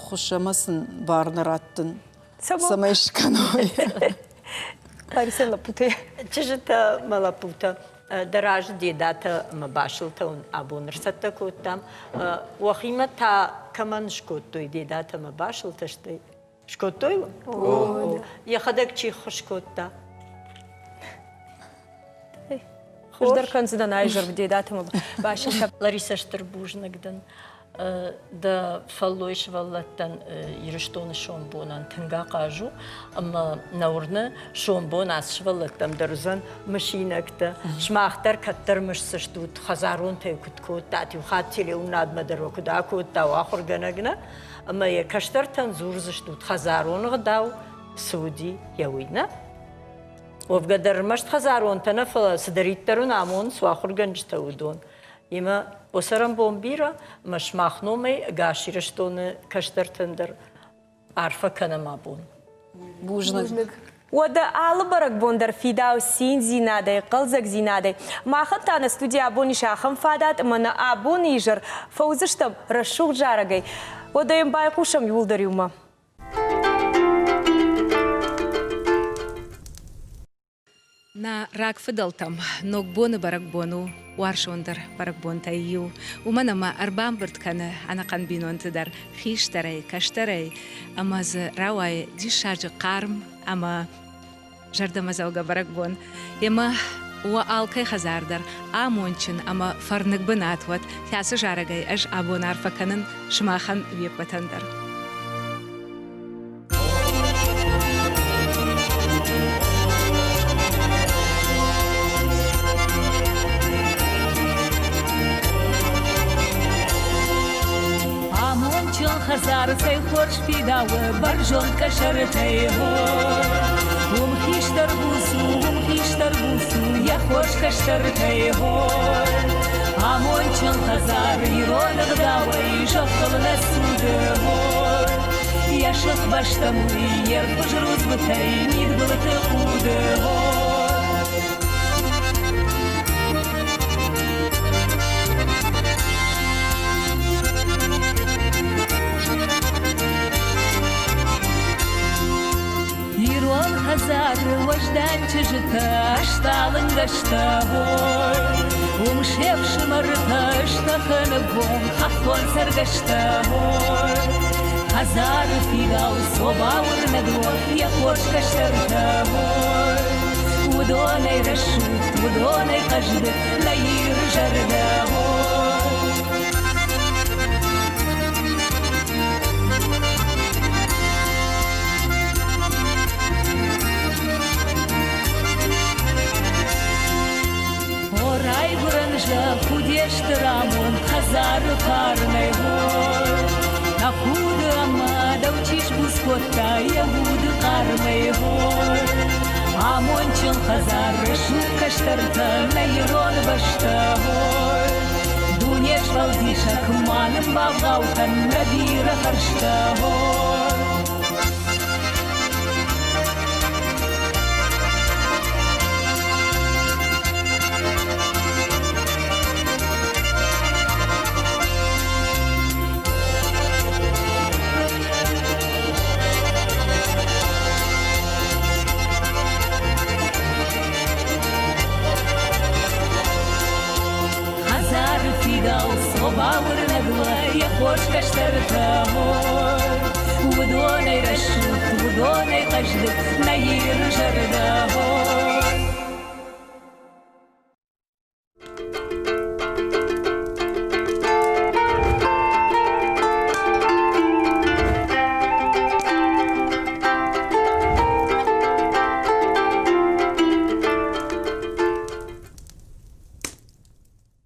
Хуыссӕмӕ сын бар нӕ раттын, цӕмӕй скӕной. Ларисӕ лӕппутӕ. Чызджытӕ мӕ лӕппутӕ, дӕ разы дедатӕ ӕмӕ басылтӕ уын абон ӕрцӕттӕ кодтам. Уӕхимӕ та кӕмӕн скодтой дедатӕ ӕмӕ басылтӕ стӕй? Скодтой уын? Йӕхӕдӕг чи ххуыс кодта? Хуыздӕр кӕндзынӕн айзӕр дедатӕ ӕмӕ басылтӕ. Ларисӕ, стыр бузныг дын. Дӕ фӕллой сывӕллӕттӕн Ирыстоны сомбонӕн тынг ахъаз у, ӕмӕ нӕ уырны, сомбон ацы сывӕллӕттӕм дӕр уыдзӕн мысинӕгтӕ. Сымах дӕр кӕддӕр мысдзыстут, хӕдзаронтӕй куыд кодтат, иу хатт телеуынадмӕ дӕр уӕ куыд акодта уӕ ахуыргӕнӕг, нӕ? Ӕмӕ йӕ кӕстӕртӕн дзурдзыстут, хӕдзарон ӕгъдау цы уыди, йӕ уый, нӕ? Уӕвгӕ дӕр ӕрмӕст хӕдзаронтӕ нӕ, фӕлӕ цыдӕриддӕр уын амонынц уӕ ахуыргӕнджытӕ, уыдон. Имӕ цӕрӕнбон бирӕ, ӕмӕ сымах номӕй ӕгас Ирыстоны кӕстӕртӕн дӕр арфӕ кӕнӕм абон. Бузныг. Уӕдӕ алы бӕрӕгбон дӕр фидауы циндзинадӕй, хъӕлдзӕгдзинадӕй. Махӕн та нӕ студийы абон ис ахӕм фадат, ӕмӕ нӕ абоны изӕр фӕуыдзыстӕм рӕсугъд зарӕгӕй. Уӕдӕ йӕм байхъусӕм иууылдӕр иумӕ. Нӕ рагфыдӕлтӕм Ногбоны бӕрӕгбон у уарзондӕр бӕрӕгбонтӕй иу, уымӕн ӕмӕ ӕрбамбырд кӕны ӕнӕхъӕн бинонты дӕр хистӕрӕй, кӕстӕрӕй ӕмӕ дзы рауайы диссаджы хъарм ӕмӕ зӕрдӕмӕдзӕугӕ бӕрӕгбон. Емӕ уӕ алкӕй хӕдзар дӕр амондджын ӕмӕ фӕрныг бынат уӕд, кӕцы зарӕгӕй ӕз абон арфӕ кӕнын сымахӕн уе ппӕтӕн дӕр. Амондджын хӕдзары цӕй хорз фидауы бӕрзонд къӕсӕртӕй хор. Уым хистӕр буц у, уым хистӕр буц у, йӕ хорз кӕстӕртӕй хор. Амондджын хӕдзар ирон ӕгъдауӕй зӕххыл нӕ цуды хор. Йӕ сыхбӕстӕм уый йе рвхуыз рудзгуытӕй мидбылты худы хор. Ирон хӕдзары уӕздан чызджытӕ сталынгӕстӕ ой. Уым се фсымӕртӕ стӕхыны бон хӕххон цӕргӕстӕ ой. Хӕдзары фидауц обауырнӕг уӕд йӕ хорз кӕстӕртӕ ой. Уыдонӕй рӕсугъд, уыдонӕй хъӕздыг нӕ Иры зӕрдӕ ой. О райгуырӕн хорзӕх у де стыр амонд хӕдзары фарнӕй хор. Тӕхуды ӕмӕ дӕу чи сбуц кодта йӕ уды хъармӕй хор. Амондджын хӕдзар, рӕсугъд кӕстӕртӕ, нӕ ирон бӕстӕ хор. Дуне сфӕлдисӕг ма нын бавгъау кӕн нӕ бирӕ хӕрзтӕ хор. Хӕдзары фидауц бауырнӕг уӕ йӕ хорз кӕстӕртӕ хор. Уыдонӕй рӕсугъд, уыдонӕй хъӕздыг нӕ Иры зӕрдӕ хор.